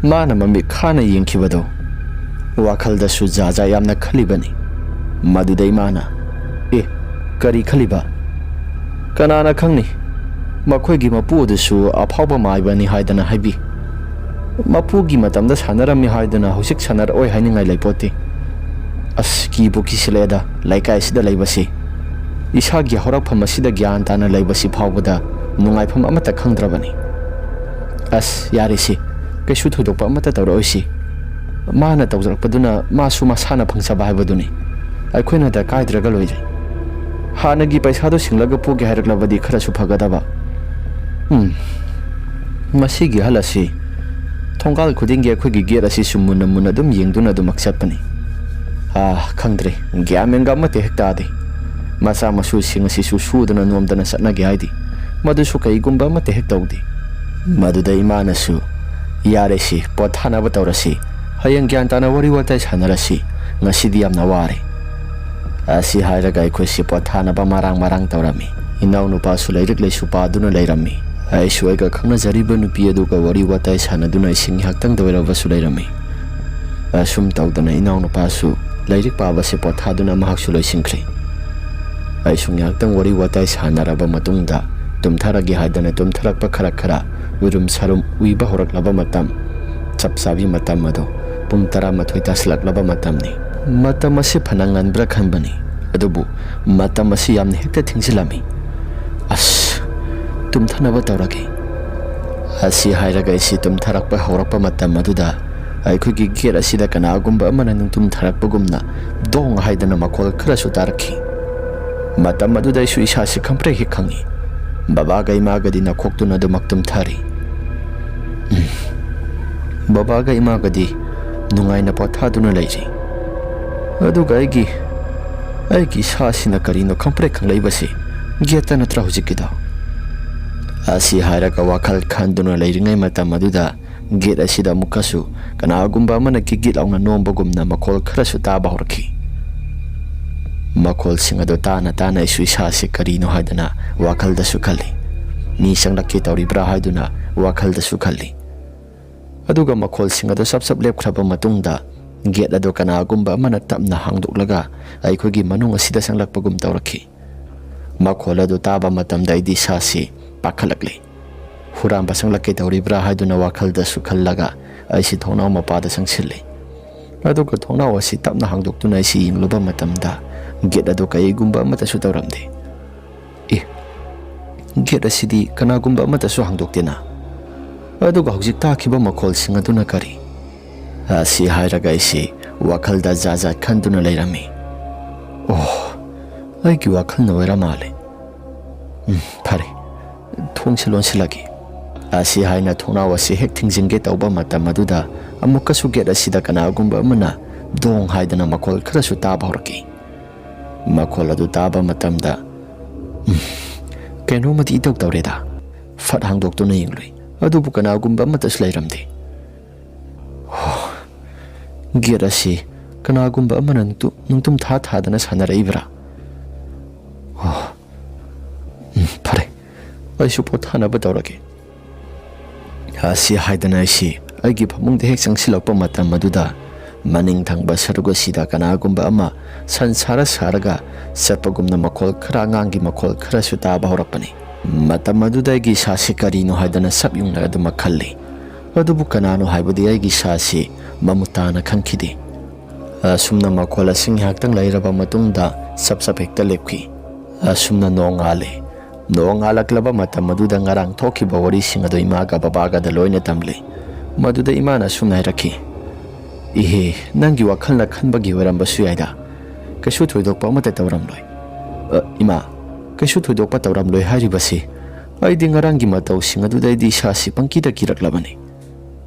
ꯃꯥꯅ ꯃꯃꯤꯠ ꯈꯥꯅ ꯌꯦꯡꯈꯤꯕꯗꯣ ꯋꯥꯈꯜꯗꯁꯨ ꯖꯥ ꯖꯥ ꯌꯥꯝꯅ ꯈꯜꯂꯤꯕꯅꯤ꯫" ꯃꯗꯨꯗ ꯏꯃꯥꯅ, "ꯑꯦ, ꯀꯔꯤ ꯈꯜꯂꯤꯕ?" "ꯀꯅꯥꯅ ꯈꯪꯅꯤ? ꯃꯈꯣꯏꯒꯤ ꯃꯄꯨ ꯑꯗꯨꯁꯨ ꯑꯐꯥꯎꯕ ꯃꯥꯏꯕꯅꯤ ꯍꯥꯏꯗꯅ ꯍꯥꯏꯕꯤ꯫ ꯃꯄꯨꯒꯤ ꯃꯇꯝꯗ ꯁꯥꯟꯅꯔꯝꯃꯤ ꯍꯥꯏꯗꯅ ꯍꯧꯖꯤꯛ ꯁꯥꯟꯅꯔꯛꯑꯣꯏ ꯍꯥꯏꯅꯤꯡꯉꯥꯏ ꯂꯩꯄꯣꯠꯇꯦ꯫ ꯑꯁ, ꯀꯤꯕꯨ ꯀꯤꯁꯤꯜꯂꯛꯑꯦꯗ ꯂꯩꯀꯥꯏꯁꯤꯗ ꯂꯩꯕꯁꯤ꯫ ꯏꯁꯥꯒꯤ ꯍꯧꯔꯛꯐꯝ ꯑꯁꯤꯗ ꯒ꯭ꯌꯥꯟ ꯇꯥꯅ ꯂꯩꯕꯁꯤ ꯐꯥꯎꯕꯗ ꯅꯨꯡꯉꯥꯏꯐꯝ ꯑꯃꯠꯇ ꯈꯪꯗ꯭ꯔꯕꯅꯤ꯫ ꯑꯁ, ꯌꯥꯔꯦꯁꯦ, ꯀꯩꯁꯨ ꯊꯣꯏꯗꯣꯛꯄ ꯑꯃꯠꯇ ꯇꯧꯔꯛꯑꯣꯏꯁꯤ꯫ ꯃꯥꯅ ꯇꯧꯖꯔꯛꯄꯗꯨꯅ ꯃꯥꯁꯨ ꯃꯁꯥꯅ ꯐꯪꯖꯕ ꯍꯥꯏꯕꯗꯨꯅꯤ꯫ ꯑꯩꯈꯣꯏꯅ ꯗꯔꯀꯥꯔ ꯂꯩꯇ꯭ꯔꯒ ꯂꯣꯏꯔꯦ꯫ ꯍꯥꯟꯅꯒꯤ ꯄꯩꯁꯥꯗꯣ ꯁꯤꯡꯂꯒ ꯄꯨꯒꯦ ꯍꯥꯏꯔꯛꯂꯕꯗꯤ ꯈꯔꯁꯨ ꯐꯒꯗꯕ꯫ ꯎꯝ, ꯃꯁꯤꯒꯤ ꯑꯍꯜ ꯑꯁꯤ ꯊꯣꯡꯒꯥꯜ ꯈꯨꯗꯤꯡꯒꯤ ꯑꯩꯈꯣꯏꯒꯤ ꯒꯦꯠ ꯑꯁꯤꯁꯨ ꯃꯨꯟꯅ ꯃꯨꯟꯅ ꯑꯗꯨꯝ ꯌꯦꯡꯗꯨꯅ ꯑꯗꯨꯃꯛ ꯆꯠꯄꯅꯤ꯫ ꯑꯥ, ꯈꯪꯗ꯭ꯔꯦ, ꯒ꯭ꯌꯥꯟ ꯃꯦꯟꯒ ꯑꯃꯠꯇ ꯍꯦꯛ ꯇꯥꯗꯦ꯫ ꯃꯆꯥ ꯃꯁꯨꯁꯤꯡ ꯑꯁꯤꯁꯨ ꯁꯨꯗꯅ ꯅꯣꯝꯗꯅ ꯆꯠꯅꯒꯦ ꯍꯥꯏꯗꯦ꯫ ꯃꯗꯨꯁꯨ ꯀꯩꯒꯨꯝꯕ ꯑꯃꯠꯇ ꯍꯦꯛ ꯇꯧꯗꯦ꯫" ꯃꯗꯨꯗ ꯏꯃꯥꯅꯁꯨ, "ꯌꯥꯔꯦꯁꯤ, ꯄꯣꯊꯥꯅꯕ ꯇꯧꯔꯁꯤ꯫ ꯍꯌꯦꯡ ꯒ꯭ꯌꯥꯟ ꯇꯥꯅ ꯋꯥꯔꯤ ꯋꯥꯇꯥꯏ ꯁꯥꯟꯅꯔꯁꯤ꯫ ꯉꯁꯤꯗꯤ ꯌꯥꯝꯅ ꯋꯥꯔꯦ꯫" ꯑꯁꯤ ꯍꯥꯏꯔꯒ ꯑꯩꯈꯣꯏꯁꯤ ꯄꯣꯊꯥꯅꯕ ꯃꯔꯥꯡ ꯃꯔꯥꯡ ꯇꯧꯔꯝꯃꯤ꯫ ꯏꯅꯥꯎꯅꯨꯄꯥꯁꯨ ꯂꯥꯏꯔꯤꯛ ꯂꯥꯏꯁꯨ ꯄꯥꯗꯨꯅ ꯂꯩꯔꯝꯃꯤ꯫ ꯑꯩꯁꯨ ꯑꯩꯒ ꯈꯪꯅꯖꯔꯤꯕ ꯅꯨꯄꯤ ꯑꯗꯨꯒ ꯋꯥꯔꯤ ꯋꯥꯇꯥꯏ ꯁꯥꯟꯅꯗꯨꯅ ꯏꯁꯤꯡ ꯉꯥꯏꯍꯥꯛꯇꯪꯗ ꯑꯣꯏꯔꯕꯁꯨ ꯂꯩꯔꯝꯃꯤ꯫ ꯑꯁꯨꯝ ꯇꯧꯗꯅ ꯏꯅꯥꯎꯅꯨꯄꯥꯁꯨ ꯂꯥꯏꯔꯤꯛ ꯄꯥꯕꯁꯤ ꯄꯣꯊꯥꯗꯨꯅ ꯃꯍꯥꯛꯁꯨ ꯂꯣꯏꯁꯤꯟꯈ꯭ꯔꯦ꯫ ꯑꯩꯁꯨ ꯉꯥꯏꯍꯥꯛꯇꯪ ꯋꯥꯔꯤ ꯋꯥꯇꯥꯏ ꯁꯥꯟꯅꯔꯕ ꯃꯇꯨꯡꯗ ꯇꯨꯝꯊꯔꯒꯦ ꯍꯥꯏꯗꯅ ꯇꯨꯝꯊꯔꯛꯄ ꯈꯔ ꯈꯔ ꯎꯏꯔꯨꯝ ꯁꯥꯔꯨꯝ ꯎꯏꯕ ꯍꯧꯔꯛꯂꯕ ꯃꯇꯝ, ꯆꯞ ꯆꯥꯕꯤ ꯃꯇꯝ ꯑꯗꯨ ꯄꯨꯡ ꯇꯔꯥꯃꯥꯊꯣꯏ ꯇꯥꯁꯤꯜꯂꯛꯂꯕ ꯃꯇꯝꯅꯤ꯫ ꯃꯇꯝ ꯑꯁꯤ ꯐꯅ ꯉꯟꯕ꯭ꯔꯥ ꯈꯟꯕꯅꯤ, ꯑꯗꯨꯕꯨ ꯃꯇꯝ ꯑꯁꯤ ꯌꯥꯝꯅ ꯍꯦꯛꯇ ꯊꯦꯡꯖꯤꯜꯂꯝꯃꯤ꯫ "ꯑꯁ, ꯇꯨꯝꯊꯅꯕ ꯇꯧꯔꯒꯦ꯫" ꯑꯁꯤ ꯍꯥꯏꯔꯒ ꯑꯩꯁꯤ ꯇꯨꯝꯊꯔꯛꯄ ꯍꯧꯔꯛꯄ ꯃꯇꯝ ꯑꯗꯨꯗ ꯑꯩꯈꯣꯏꯒꯤ ꯒꯦꯠ ꯑꯁꯤꯗ ꯀꯅꯥꯒꯨꯝꯕ ꯑꯃꯅ ꯅꯤꯡꯇꯨꯝ ꯊꯥꯔꯛꯄꯒꯨꯝꯅ ꯗꯣꯡ ꯍꯥꯏꯗꯅ ꯃꯈꯣꯜ ꯈꯔꯁꯨ ꯇꯥꯔꯛꯈꯤ꯫ ꯃꯇꯝ ꯑꯗꯨꯗ ꯑꯩꯁꯨ ꯏꯁꯥꯁꯤ ꯈꯪꯄ꯭ꯔꯦꯛ ꯍꯦꯛ ꯈꯪꯉꯤ꯫ ꯕꯕꯥꯒ ꯏꯃꯥꯒꯗꯤ ꯅꯈꯣꯛꯇꯨꯅ ꯑꯗꯨꯃꯛ ꯇꯨꯝꯊꯔꯤ꯫ ꯎꯝ꯫ ꯕꯕꯥꯒ ꯏꯃꯥꯒꯗꯤ ꯅꯨꯡꯉꯥꯏꯅ ꯄꯣꯊꯥꯗꯨꯅ ꯂꯩꯔꯤ꯫ ꯑꯗꯨꯒ ꯑꯩꯒꯤ, ꯑꯩꯒꯤ ꯏꯁꯥꯁꯤꯅ ꯀꯔꯤꯅꯣ ꯈꯪꯄ꯭ꯔꯦꯛ ꯈꯪꯂꯛꯏꯕꯁꯤ꯫ ꯒꯦꯠꯇ ꯅꯠꯇ꯭ꯔꯥ ꯍꯧꯖꯤꯛꯀꯤꯗꯣ? ꯑꯁꯤ ꯍꯥꯏꯔꯒ ꯋꯥꯈꯜ ꯈꯟꯗꯨꯅ ꯂꯩꯔꯤꯉꯩ ꯃꯇꯝ ꯑꯗꯨꯗ ꯒꯦꯠ ꯑꯁꯤꯗ ꯑꯃꯨꯛꯀꯁꯨ ꯀꯅꯥꯒꯨꯝꯕ ꯑꯃꯅ ꯒꯤꯠ ꯒꯤꯠ ꯂꯥꯎꯅ ꯅꯣꯝꯕꯒꯨꯝꯅ ꯃꯈꯣꯜ ꯈꯔꯁꯨ ꯇꯥꯕ ꯍꯧꯔꯛꯈꯤ꯫ ꯃꯈꯣꯜꯁꯤꯡ ꯑꯗꯨ ꯇꯥꯅ ꯇꯥꯅ ꯑꯩꯁꯨ ꯏꯁꯥꯁꯤ ꯀꯔꯤꯅꯣ ꯍꯥꯏꯗꯅ ꯋꯥꯈꯜꯗꯁꯨ ꯈꯜꯂꯤ꯫ ꯃꯤ ꯆꯪꯂꯛꯀꯦ ꯇꯧꯔꯤꯕ꯭ꯔꯥ ꯍꯥꯏꯗꯨꯅ ꯋꯥꯈꯜꯗꯁꯨ ꯈꯜꯂꯤ꯫ ꯑꯗꯨꯒ ꯃꯈꯣꯜꯁꯤꯡ ꯑꯗꯨ ꯆꯞ ꯆꯞ ꯂꯦꯞꯈ꯭ꯔꯕ ꯃꯇꯨꯡꯗ ꯒꯦꯠ ꯑꯗꯨ ꯀꯅꯥꯒꯨꯝꯕ ꯑꯃꯅ ꯇꯞꯅ ꯍꯥꯡꯗꯣꯛꯂꯒ ꯑꯩꯈꯣꯏꯒꯤ ꯃꯅꯨꯡ ꯑꯁꯤꯗ ꯆꯪꯂꯛꯄꯒꯨꯝ ꯇꯧꯔꯛꯈꯤ꯫ ꯃꯈꯣꯜ ꯑꯗꯨ ꯇꯥꯕ ꯃꯇꯝꯗ ꯑꯩꯗꯤ ꯏꯁꯥꯁꯤ ꯄꯥꯈꯠꯂꯛꯂꯤ꯫ ꯍꯨꯔꯥꯟꯕ ꯆꯪꯂꯛꯀꯦ ꯇꯧꯔꯤꯕ꯭ꯔꯥ ꯍꯥꯏꯗꯨꯅ ꯋꯥꯈꯜꯗꯁꯨ ꯈꯜꯂꯒ ꯑꯩꯁꯤ ꯊꯣꯡꯅꯥꯎ ꯃꯄꯥꯗ ꯆꯪꯁꯤꯜꯂꯤ꯫ ꯑꯗꯨꯒ ꯊꯣꯡꯅꯥꯎ ꯑꯁꯤ ꯇꯞꯅ ꯍꯥꯡꯗꯣꯛꯇꯨꯅ ꯑꯩꯁꯤ ꯌꯦꯡꯂꯨꯕ ꯃꯇꯝꯗ ꯒꯦꯠ ꯑꯗꯨ ꯀꯩꯒꯨꯝꯕ ꯑꯃꯠꯇꯁꯨ ꯇꯧꯔꯝꯗꯦ꯫ ꯑꯦ, ꯒꯦꯠ ꯑꯁꯤꯗꯤ ꯀꯅꯥꯒꯨꯝꯕ ꯑꯃꯠꯇꯁꯨ ꯍꯥꯡꯗꯣꯛꯇꯦꯅ꯫ ꯑꯗꯨꯒ ꯍꯧꯖꯤꯛ ꯇꯥꯈꯤꯕ ꯃꯈꯣꯜꯁꯤꯡ ꯑꯗꯨꯅ ꯀꯔꯤ? ꯑꯁꯤ ꯍꯥꯏꯔꯒ ꯑꯩꯁꯤ ꯋꯥꯈꯜꯗ ꯖꯥꯠ ꯖꯥꯠ ꯈꯟꯗꯨꯅ ꯂꯩꯔꯝꯃꯤ꯫ ꯑꯣ, ꯑꯩꯒꯤ ꯋꯥꯈꯜꯅ ꯑꯣꯏꯔ ꯃꯥꯜꯂꯦ꯫ ꯎꯝ, ꯐꯔꯦ, ꯊꯣꯡꯁꯤ ꯂꯣꯟꯁꯤꯜꯂꯒꯦ꯫ ꯑꯁꯤ ꯍꯥꯏꯅ ꯊꯣꯡꯅꯥꯎ ꯑꯁꯤ ꯍꯦꯛ ꯊꯤꯡꯖꯤꯟꯒꯦ ꯇꯧꯕ ꯃꯇꯝ ꯑꯗꯨꯗ ꯑꯃꯨꯛꯀꯁꯨ ꯒꯦꯠ ꯑꯁꯤꯗ ꯀꯅꯥꯒꯨꯝꯕ ꯑꯃꯅ ꯗꯣꯡ ꯍꯥꯏꯗꯅ ꯃꯈꯣꯜ ꯈꯔꯁꯨ ꯇꯥꯕ ꯍꯧꯔꯛꯈꯤ꯫ ꯃꯈꯣꯜ ꯑꯗꯨ ꯇꯥꯕ ꯃꯇꯝꯗ, ꯎꯝ, ꯀꯩꯅꯣꯝꯃꯗꯤ ꯏꯇꯧ ꯇꯧꯔꯦꯗ꯫ ꯐꯠ ꯍꯥꯡꯗꯣꯛꯇꯨꯅ ꯌꯦꯡꯂꯨꯏ, ꯑꯗꯨꯕꯨ ꯀꯅꯥꯒꯨꯝꯕ ꯑꯃꯠꯇꯁꯨ ꯂꯩꯔꯝꯗꯦ꯫ ꯍꯣ, ꯒꯦꯠ ꯑꯁꯤ ꯀꯅꯥꯒꯨꯝꯕ ꯑꯃꯅ ꯅꯨꯡꯇꯨ-, ꯅꯨꯡꯇꯨꯝ ꯊꯥ ꯊꯥꯗꯅ ꯁꯥꯟꯅꯔꯛꯏꯕ꯭ꯔꯥ? ꯑꯣ, ꯎꯝ, ꯐꯔꯦ, ꯑꯩꯁꯨ ꯄꯣꯊꯥꯅꯕ ꯇꯧꯔꯒꯦ꯫ ꯑꯁꯤ ꯍꯥꯏꯗꯅ ꯑꯩꯁꯤ ꯑꯩꯒꯤ ꯐꯃꯨꯡꯗ ꯍꯦꯛ ꯆꯪꯁꯤꯜꯂꯛꯄ ꯃꯇꯝ ꯑꯗꯨꯗ ꯃꯅꯤꯡ ꯊꯪꯕ ꯁꯔꯨꯛ ꯑꯁꯤꯗ ꯀꯅꯥꯒꯨꯝꯕ ꯑꯃ ꯁꯟ ꯁꯥꯔ ꯁꯥꯔꯒ ꯆꯠꯄꯒꯨꯝꯅ ꯃꯈꯣꯜ ꯈꯔ, ꯑꯉꯥꯡꯒꯤ ꯃꯈꯣꯜ ꯈꯔꯁꯨ ꯇꯥꯕ ꯍꯧꯔꯛꯄꯅꯤ꯫ ꯃꯇꯝ ꯑꯗꯨꯗ ꯑꯩꯒꯤ ꯏꯁꯥꯁꯤ ꯀꯔꯤꯅꯣ ꯍꯥꯏꯗꯅ ꯁꯞ ꯌꯨꯡꯂꯒ ꯑꯗꯨꯃꯛ ꯈꯜꯂꯤ꯫ ꯑꯗꯨꯕꯨ ꯀꯅꯥꯅꯣ ꯍꯥꯏꯕꯗꯤ ꯑꯩꯒꯤ ꯏꯁꯥꯁꯤ ꯃꯃꯨꯠ ꯇꯥꯅ ꯈꯪꯈꯤꯗꯦ꯫ ꯑꯁꯨꯝꯅ ꯃꯈꯣꯜ ꯑꯁꯤ ꯉꯥꯏꯍꯥꯛꯇꯪ ꯂꯩꯔꯕ ꯃꯇꯨꯡꯗ ꯆꯞ ꯆꯞ ꯍꯦꯛꯇ ꯂꯦꯞꯈꯤ꯫ ꯑꯁꯨꯝꯅ ꯅꯣꯡꯉꯥꯜꯂꯦ꯫ ꯅꯣꯡꯉꯥꯜꯂꯛꯂꯕ ꯃꯇꯝ ꯑꯗꯨꯗ ꯉꯔꯥꯡ ꯊꯣꯛꯈꯤꯕ ꯋꯥꯔꯤꯁꯤꯡ ꯑꯗꯨ ꯏꯃꯥꯒ ꯕꯕꯥꯒꯗ ꯂꯣꯏꯅ ꯇꯝꯂꯦ꯫ ꯃꯗꯨꯗ ꯏꯃꯥꯅ ꯑꯁꯨꯝꯅ ꯍꯥꯏꯔꯛꯈꯤ, "ꯏꯍꯦ, ꯅꯪꯒꯤ ꯋꯥꯈꯜꯅ ꯈꯟꯕꯒꯤ ꯑꯣꯏꯔꯝꯕꯁꯨ ꯌꯥꯏꯗ꯫ ꯀꯩꯁꯨ ꯊꯣꯏꯗꯣꯛꯄ ꯑꯃꯠꯇ ꯇꯧꯔꯝꯂꯣꯏ꯫" "ꯑ, ꯏꯃꯥ, ꯀꯩꯁꯨ ꯊꯣꯏꯗꯣꯛꯄ ꯇꯧꯔꯝꯂꯣꯏ ꯍꯥꯏꯔꯤꯕꯁꯤ? ꯑꯩꯗꯤ ꯉꯔꯥꯡꯒꯤ ꯃꯇꯧꯁꯤꯡ ꯑꯗꯨꯗ ꯑꯩꯗꯤ ꯏꯁꯥꯁꯤ ꯄꯪꯀꯤꯗ ꯀꯤꯔꯛꯂꯕꯅꯤ꯫"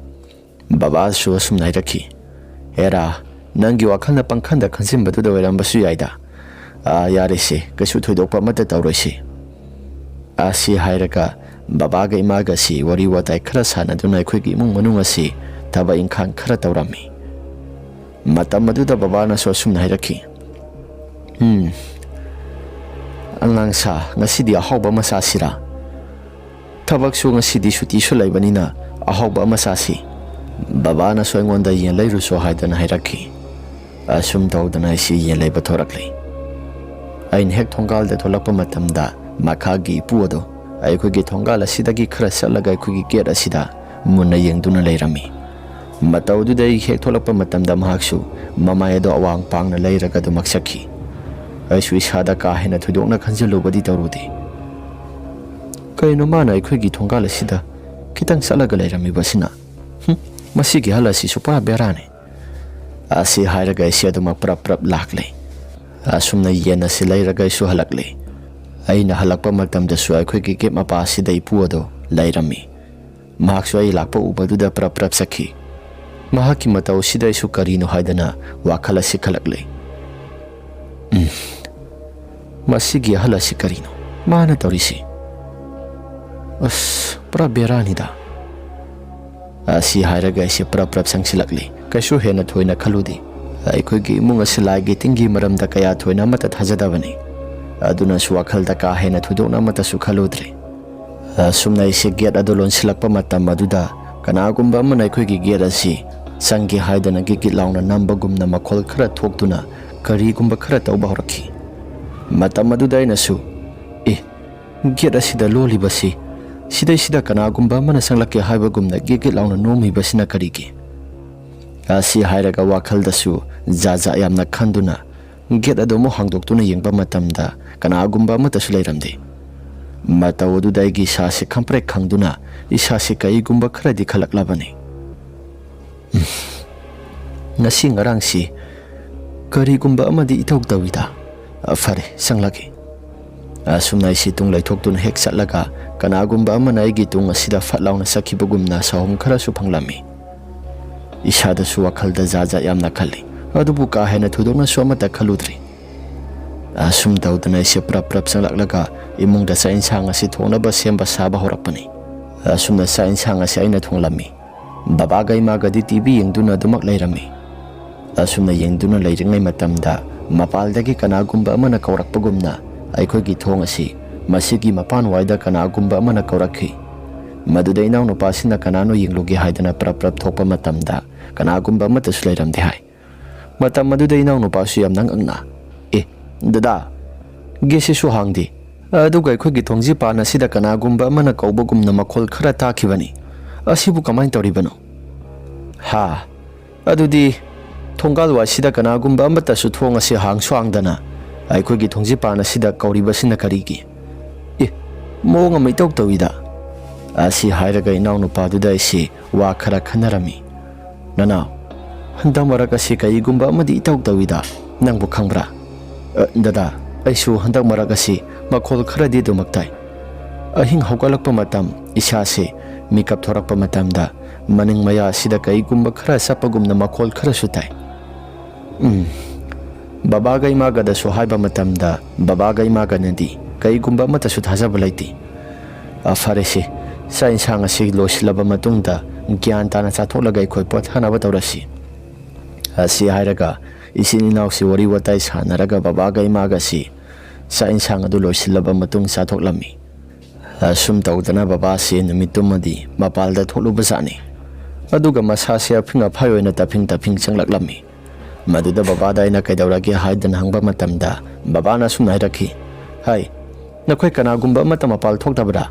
ꯕꯕꯥꯁꯨ ꯑꯁꯨꯝꯅ ꯍꯥꯏꯔꯛꯈꯤ, "ꯍꯦꯔꯥ, ꯅꯪꯒꯤ ꯋꯥꯈꯜꯅ ꯄꯪꯈꯟꯗ ꯈꯟꯖꯤꯟꯕꯗꯨꯗ ꯑꯣꯏꯔꯝꯕꯁꯨ ꯌꯥꯏꯗ꯫ ꯑꯥ, ꯌꯥꯔꯦꯁꯦ, ꯀꯩꯁꯨ ꯊꯣꯏꯗꯣꯛꯄ ꯑꯃꯠꯇ ꯇꯧꯔꯣꯏꯁꯦ꯫" ꯑꯁꯤ ꯍꯥꯏꯔꯒ ꯕꯕꯥꯒ ꯏꯃꯥꯒꯁꯤ ꯋꯥꯔꯤ ꯋꯥꯇꯥꯏ ꯈꯔ ꯁꯥꯟꯅꯗꯨꯅ ꯑꯩꯈꯣꯏꯒꯤ ꯏꯃꯨꯡ ꯃꯅꯨꯡ ꯑꯁꯤ ꯊꯕꯛ ꯏꯪꯈꯥꯡ ꯈꯔ ꯇꯧꯔꯝꯃꯤ꯫ ꯃꯇꯝ ꯑꯗꯨꯗ ꯕꯕꯥꯅꯁꯨ ꯑꯁꯨꯝꯅ ꯍꯥꯏꯔꯛꯈꯤ, "ꯎꯝ, ꯑꯉꯥꯡ ꯁꯥ, ꯉꯁꯤꯗꯤ ꯑꯍꯥꯎꯕ ꯑꯃ ꯆꯥꯁꯤꯔꯥ? ꯊꯕꯛꯁꯨ ꯉꯁꯤꯗꯤ ꯁꯨꯇꯤꯁꯨ ꯂꯩꯕꯅꯤꯅ ꯑꯍꯥꯎꯕ ꯑꯃ ꯆꯥꯁꯤ꯫" ꯕꯕꯥꯅꯁꯨ ꯑꯩꯉꯣꯟꯗ ꯌꯦꯟ ꯂꯩꯔꯨꯁꯣ ꯍꯥꯏꯗꯅ ꯍꯥꯏꯔꯛꯈꯤ꯫ ꯑꯁꯨꯝ ꯇꯧꯗꯅ ꯑꯩꯁꯤ ꯌꯦꯟ ꯂꯩꯕ ꯊꯣꯔꯛꯂꯦ꯫ ꯑꯩꯅ ꯍꯦꯛ ꯊꯣꯡꯒꯥꯜꯗ ꯊꯣꯛꯂꯛꯄ ꯃꯇꯝꯗ ꯃꯈꯥꯒꯤ ꯏꯄꯨ ꯑꯗꯣ ꯑꯩꯈꯣꯏꯒꯤ ꯊꯣꯡꯒꯥꯜ ꯑꯁꯤꯗꯒꯤ ꯈꯔ ꯆꯠꯂꯒ ꯑꯩꯈꯣꯏꯒꯤ ꯒꯦꯠ ꯑꯁꯤꯗ ꯃꯨꯟꯅ ꯌꯦꯡꯗꯨꯅ ꯂꯩꯔꯝꯃꯤ꯫ ꯃꯇꯧ ꯑꯗꯨꯗ ꯑꯩ ꯍꯦꯛ ꯊꯣꯛꯂꯛꯄ ꯃꯇꯝꯗ ꯃꯍꯥꯛꯁꯨ ꯃꯃꯥꯏ ꯑꯗꯨ ꯑꯋꯥꯡ ꯄꯥꯡꯅ ꯂꯩꯔꯒ ꯑꯗꯨꯃꯛ ꯆꯠꯈꯤ꯫ ꯑꯩꯁꯨ ꯏꯁꯥꯗ ꯀꯥ ꯍꯦꯟꯅ ꯊꯣꯏꯗꯣꯛꯅ ꯈꯟꯖꯤꯜꯂꯨꯕꯗꯤ ꯇꯧꯔꯨꯗꯦ꯫ ꯀꯩꯅꯣ ꯃꯥꯅ ꯑꯩꯈꯣꯏꯒꯤ ꯊꯣꯡꯒꯥꯜ ꯑꯁꯤꯗ ꯈꯤꯇꯪ ꯆꯠꯂꯒ ꯂꯩꯔꯝꯃꯤꯕꯁꯤꯅ? ꯍꯨꯝ, ꯃꯁꯤꯒꯤ ꯑꯍꯜ ꯑꯁꯤꯁꯨ ꯄꯨꯔꯥ ꯕꯦꯔꯥꯅꯤ꯫ ꯑꯁꯤ ꯍꯥꯏꯔꯒ ꯑꯩꯁꯦ ꯑꯗꯨꯃꯛ ꯄ꯭ꯔꯞ ꯄ꯭ꯔꯞ ꯂꯥꯛꯂꯦ꯫ ꯑꯁꯨꯝꯅ ꯌꯦꯟ ꯑꯁꯤ ꯂꯩꯔꯒ ꯑꯩꯁꯨ ꯍꯜꯂꯛꯂꯦ꯫ ꯑꯩꯅ ꯍꯜꯂꯛꯄ ꯃꯇꯝꯗꯁꯨ ꯑꯩꯈꯣꯏꯒꯤ ꯒꯦꯠ ꯃꯄꯥ ꯑꯁꯤꯗ ꯏꯄꯨ ꯑꯗꯣ ꯂꯩꯔꯝꯃꯤ꯫ ꯃꯍꯥꯛꯁꯨ ꯑꯩ ꯂꯥꯛꯄ ꯎꯕꯗꯨꯗ ꯄ꯭ꯔꯞ ꯄ꯭ꯔꯞ ꯆꯠꯈꯤ꯫ ꯃꯍꯥꯛꯀꯤ ꯃꯇꯧ ꯑꯁꯤꯗ ꯑꯩꯁꯨ ꯀꯔꯤꯅꯣ ꯍꯥꯏꯗꯅ ꯋꯥꯈꯜ ꯑꯁꯤ ꯈꯜꯂꯛꯂꯦ꯫ ꯎꯝ, ꯃꯁꯤꯒꯤ ꯑꯍꯜ ꯑꯁꯤ ꯀꯔꯤꯅꯣ ꯃꯥꯅ ꯇꯧꯔꯤꯁꯤ? ꯑꯁ, ꯄꯨꯔꯥ ꯕꯦꯔꯥꯅꯤꯗ꯫ ꯑꯁꯤ ꯍꯥꯏꯔꯒ ꯑꯩꯁꯦ ꯄ꯭ꯔꯞ ꯄ꯭ꯔꯞ ꯆꯪꯁꯤꯜꯂꯛꯂꯤ꯫ ꯀꯩꯁꯨ ꯍꯦꯟꯅ ꯊꯣꯏꯅ ꯈꯜꯂꯨꯗꯦ꯫ ꯑꯩꯈꯣꯏꯒꯤ ꯏꯃꯨꯡ ꯑꯁꯤ ꯂꯥꯏꯒꯤ ꯇꯤꯟꯒꯤ ꯃꯔꯝꯗ ꯀꯌꯥ ꯊꯣꯏꯅ ꯑꯃꯠꯇ ꯊꯥꯖꯗꯕꯅꯤ꯫ ꯑꯗꯨꯅꯁꯨ ꯋꯥꯈꯜꯗ ꯀꯥ ꯍꯦꯟꯅ ꯊꯣꯏꯗꯣꯛꯅ ꯑꯃꯠꯇꯁꯨ ꯈꯜꯂꯨꯗ꯭ꯔꯦ꯫ ꯑꯁꯨꯝꯅ ꯑꯩꯁꯦ ꯒꯦꯠ ꯑꯗꯨ ꯂꯣꯟꯁꯤꯜꯂꯛꯄ ꯃꯇꯝ ꯑꯗꯨꯗ ꯀꯅꯥꯒꯨꯝꯕ ꯑꯃꯅ ꯑꯩꯈꯣꯏꯒꯤ ꯒꯦꯠ ꯑꯁꯤ ꯆꯪꯒꯦ ꯍꯥꯏꯗꯅ ꯒꯤꯠ ꯒꯤꯠ ꯂꯥꯎꯅ ꯅꯝꯕꯒꯨꯝꯅ ꯃꯈꯣꯜ ꯈꯔ ꯊꯣꯛꯇꯨꯅ ꯀꯔꯤꯒꯨꯝꯕ ꯈꯔ ꯇꯧꯕ ꯍꯧꯔꯛꯈꯤ꯫ ꯃꯇꯝ ꯑꯗꯨꯗ ꯑꯩꯅꯁꯨ, "ꯑꯦ, ꯒꯦꯠ ꯑꯁꯤꯗ ꯂꯣꯜꯂꯤꯕꯁꯤ ꯁꯤꯗꯩꯁꯤꯗ ꯀꯅꯥꯒꯨꯝꯕ ꯑꯃꯅ ꯆꯪꯂꯛꯀꯦ ꯍꯥꯏꯕꯒꯨꯝꯅ ꯒꯤꯠ ꯒꯤꯠ ꯂꯥꯎꯅ ꯅꯣꯝꯃꯤꯕꯁꯤꯅ ꯀꯔꯤꯒꯤ? ꯑꯁꯤ ꯍꯥꯏꯔꯒ ꯋꯥꯈꯜꯗꯁꯨ ꯖꯥꯠ ꯖꯥꯠ ꯌꯥꯝꯅ ꯈꯟꯗꯨꯅ ꯒꯦꯠ ꯑꯗꯨ ꯑꯃꯨꯛ ꯍꯥꯡꯗꯣꯛꯇꯨꯅ ꯌꯦꯡꯕ ꯃꯇꯝꯗ ꯀꯅꯥꯒꯨꯝꯕ ꯑꯃꯠꯇꯁꯨ ꯂꯩꯔꯝꯗꯦ꯫ ꯃꯇꯧ ꯑꯗꯨꯗ ꯑꯩꯒꯤ ꯏꯁꯥꯁꯤ ꯈꯪꯄ꯭ꯔꯦꯛ ꯈꯪꯗꯨꯅ ꯏꯁꯥꯁꯤ ꯀꯩꯒꯨꯝꯕ ꯈꯔꯗꯤ ꯈꯜꯂꯛꯂꯕꯅꯤ꯫ ꯎꯝ, ꯉꯁꯤ ꯉꯔꯥꯡꯁꯤ ꯀꯔꯤꯒꯨꯝꯕ ꯑꯃꯗꯤ ꯏꯇꯧ ꯇꯧꯏꯗ꯫ ꯑ, ꯐꯔꯦ, ꯆꯪꯂꯒꯦ꯫ ꯑꯁꯨꯝꯅ ꯑꯩꯁꯤ ꯇꯨꯡ ꯂꯩꯊꯣꯛꯇꯨꯅ ꯍꯦꯛ ꯆꯠꯂꯒ ꯀꯅꯥꯒꯨꯝꯕ ꯑꯃꯅ ꯑꯩꯒꯤ ꯇꯨꯡ ꯑꯁꯤꯗ ꯐꯠ ꯂꯥꯎꯅ ꯆꯠꯈꯤꯕꯒꯨꯝꯅ ꯁꯥꯍꯨꯝ ꯈꯔꯁꯨ ꯐꯪꯂꯝꯃꯤ꯫ ꯏꯁꯥꯗꯁꯨ ꯋꯥꯈꯜꯗ ꯖꯥꯠ ꯖꯥꯠ ꯌꯥꯝꯅ ꯈꯜꯂꯤ, ꯑꯗꯨꯕꯨ ꯀꯥ ꯍꯦꯟꯅ ꯊꯣꯏꯗꯣꯛꯅꯁꯨ ꯑꯃꯠꯇ ꯈꯜꯂꯨꯗ꯭ꯔꯤ꯫ ꯑꯁꯨꯝ ꯇꯧꯗꯨꯅ ꯑꯩꯁꯦ ꯄ꯭ꯔꯞ ꯄ꯭ꯔꯞ ꯆꯪꯂꯛꯂꯒ ꯏꯃꯨꯡꯗ ꯆꯥꯛ ꯏꯟꯁꯥꯡ ꯑꯁꯤ ꯊꯣꯡꯅꯕ ꯁꯦꯝꯕ ꯁꯥꯕ ꯍꯧꯔꯛꯄꯅꯤ꯫ ꯑꯁꯨꯝꯅ ꯆꯥꯛ ꯏꯟꯁꯥꯡ ꯑꯁꯤ ꯑꯩꯅ ꯊꯣꯡꯂꯝꯃꯤ꯫ ꯕꯕꯥꯒ ꯏꯃꯥꯒꯗꯤ ꯇꯤ ꯚꯤ ꯌꯦꯡꯗꯨꯅ ꯑꯗꯨꯃꯛ ꯂꯩꯔꯝꯃꯤ꯫ ꯑꯁꯨꯝꯅ ꯌꯦꯡꯗꯨꯅ ꯂꯩꯔꯤꯉꯩ ꯃꯇꯝꯗ ꯃꯄꯥꯜꯗꯒꯤ ꯀꯅꯥꯒꯨꯝꯕ ꯑꯃꯅ ꯀꯧꯔꯛꯄꯒꯨꯝꯅ ꯑꯩꯈꯣꯏꯒꯤ ꯊꯣꯡ ꯑꯁꯤ ꯃꯁꯤꯒꯤ ꯃꯄꯥꯟꯋꯥꯏꯗ ꯀꯅꯥꯒꯨꯝꯕ ꯑꯃꯅ ꯀꯧꯔꯛꯈꯤ꯫ ꯃꯗꯨꯗ ꯏꯅꯥꯎꯅꯨꯄꯥꯁꯤꯅ ꯀꯅꯥꯅꯣ ꯌꯦꯡꯂꯨꯒꯦ ꯍꯥꯏꯗꯅ ꯄ꯭ꯔꯞ ꯄ꯭ꯔꯞ ꯊꯣꯛꯄ ꯃꯇꯝꯗ ꯀꯅꯥꯒꯨꯝꯕ ꯑꯃꯠꯇꯁꯨ ꯂꯩꯔꯝꯗꯦ ꯍꯥꯏ꯫ ꯃꯇꯝ ꯑꯗꯨꯗ ꯏꯅꯥꯎꯅꯨꯄꯥꯁꯨ ꯌꯥꯝꯅ ꯉꯛꯅ, "ꯑꯦ, ꯗꯗꯥ, ꯒꯦꯠꯁꯤꯁꯨ ꯍꯥꯡꯗꯦ, ꯑꯗꯨꯒ ꯑꯩꯈꯣꯏꯒꯤ ꯊꯣꯡꯖꯤꯄꯥꯟ ꯑꯁꯤꯗ ꯀꯅꯥꯒꯨꯝꯕ ꯑꯃꯅ ꯀꯧꯕꯒꯨꯝꯅ ꯃꯈꯣꯜ ꯈꯔ ꯇꯥꯈꯤꯕꯅꯤ꯫ ꯑꯁꯤꯕꯨ ꯀꯃꯥꯏꯅ ꯇꯧꯔꯤꯕꯅꯣ?" "ꯍꯥ, ꯑꯗꯨꯗꯤ ꯊꯣꯡꯒꯥꯜ ꯋꯥꯏꯁꯤꯗ ꯀꯅꯥꯒꯨꯝꯕ ꯑꯃꯠꯇꯁꯨ ꯊꯣꯡ ꯑꯁꯤ ꯍꯥꯡꯁꯨ ꯍꯥꯡꯗꯅ ꯑꯩꯈꯣꯏꯒꯤ ꯊꯣꯡꯖꯤꯄꯥꯟ ꯑꯁꯤꯗ ꯀꯧꯔꯤꯕꯁꯤꯅ ꯀꯔꯤꯒꯤ? ꯑꯦ, ꯃꯑꯣꯡ ꯑꯃ ꯏꯇꯧ ꯇꯧꯏꯗ?" ꯑꯁꯤ ꯍꯥꯏꯔꯒ ꯏꯅꯥꯎꯅꯨꯄꯥꯗꯨꯗ ꯑꯩꯁꯤ ꯋꯥ ꯈꯔ ꯈꯟꯅꯔꯝꯃꯤ꯫ "ꯅꯅꯥꯎ, ꯍꯟꯗꯛ ꯃꯔꯛ ꯑꯁꯤ ꯀꯔꯤꯒꯨꯝꯕ ꯑꯃꯗꯤ ꯏꯇꯧ ꯇꯧꯏꯗ, ꯅꯪꯕꯨ ꯈꯪꯕ꯭ꯔꯥ?" "ꯑ, ꯗꯗꯥ, ꯑꯩꯁꯨ ꯍꯟꯗꯛ ꯃꯔꯛ ꯑꯁꯤ ꯃꯈꯣꯜ ꯈꯔꯗꯤ ꯑꯗꯨꯃꯛ ꯇꯥꯏ꯫ ꯑꯍꯤꯡ ꯍꯧꯒꯠꯂꯛꯄ ꯃꯇꯝ, ꯏꯁꯥꯁꯦ ꯃꯤꯀꯞ ꯊꯣꯔꯛꯄ ꯃꯇꯝꯗ ꯃꯅꯤꯡ ꯃꯌꯥ ꯑꯁꯤꯗ ꯀꯔꯤꯒꯨꯝꯕ ꯈꯔ ꯆꯠꯄꯒꯨꯝꯅ ꯃꯈꯣꯜ ꯈꯔꯁꯨ ꯇꯥꯏ꯫ ꯎꯝ, ꯕꯕꯥꯒ ꯏꯃꯥꯒꯗꯁꯨ ꯍꯥꯏꯕ ꯃꯇꯝꯗ ꯕꯕꯥꯒ ꯏꯃꯥꯒꯅꯗꯤ ꯀꯔꯤꯒꯨꯝꯕ ꯑꯃꯠꯇꯁꯨ ꯊꯥꯖꯕ ꯂꯩꯇꯦ꯫ ꯑ, ꯐꯔꯦꯁꯦ, ꯆꯥꯛ ꯏꯟꯁꯥꯡ ꯑꯁꯤ ꯂꯣꯏꯁꯤꯜꯂꯕ ꯃꯇꯨꯡꯗ ꯒ꯭ꯌꯥꯟ ꯇꯥꯅ ꯆꯥꯊꯣꯛꯂꯒ ꯑꯩꯈꯣꯏ ꯄꯣꯊꯥꯅꯕ ꯇꯧꯔꯁꯤ꯫" ꯑꯁꯤ ꯍꯥꯏꯔꯒ ꯏꯆꯤꯟ ꯏꯅꯥꯎꯁꯤ ꯋꯥꯔꯤ ꯋꯥꯇꯥꯏ ꯁꯥꯟꯅꯔꯒ ꯕꯕꯥꯒ ꯏꯃꯥꯒꯁꯤ ꯆꯥꯛ ꯏꯟꯁꯥꯡ ꯑꯗꯨ ꯂꯣꯏꯁꯤꯜꯂꯕ ꯃꯇꯨꯡ ꯆꯥꯊꯣꯛꯂꯝꯃꯤ꯫ ꯑꯁꯨꯝ ꯇꯧꯗꯅ ꯕꯕꯥꯁꯤ ꯅꯨꯃꯤꯠꯇꯨꯃꯗꯤ ꯃꯄꯥꯜꯗ ꯊꯣꯛꯂꯨꯕꯖꯥꯠꯅꯤ꯫ ꯑꯗꯨꯒ ꯃꯁꯥꯁꯤ ꯑꯐꯤꯡ ꯑꯐꯥꯏ ꯑꯣꯏꯅ ꯇꯞꯐꯤꯡ ꯇꯞꯐꯤꯡ ꯆꯪꯂꯛꯂꯝꯃꯤ꯫ ꯃꯗꯨꯗ ꯕꯕꯥꯗ ꯑꯩꯅ "ꯀꯩꯗꯧꯔꯒꯦ?" ꯍꯥꯏꯗꯅ ꯍꯪꯕ ꯃꯇꯝꯗ ꯕꯕꯥꯅ ꯑꯁꯨꯝꯅ ꯍꯥꯏꯔꯛꯈꯤ, "ꯍꯥꯏ, ꯅꯈꯣꯏ ꯀꯅꯥꯒꯨꯝꯕ ꯑꯃꯠꯇ ꯃꯄꯥꯜ ꯊꯣꯛꯇꯕ꯭ꯔꯥ?"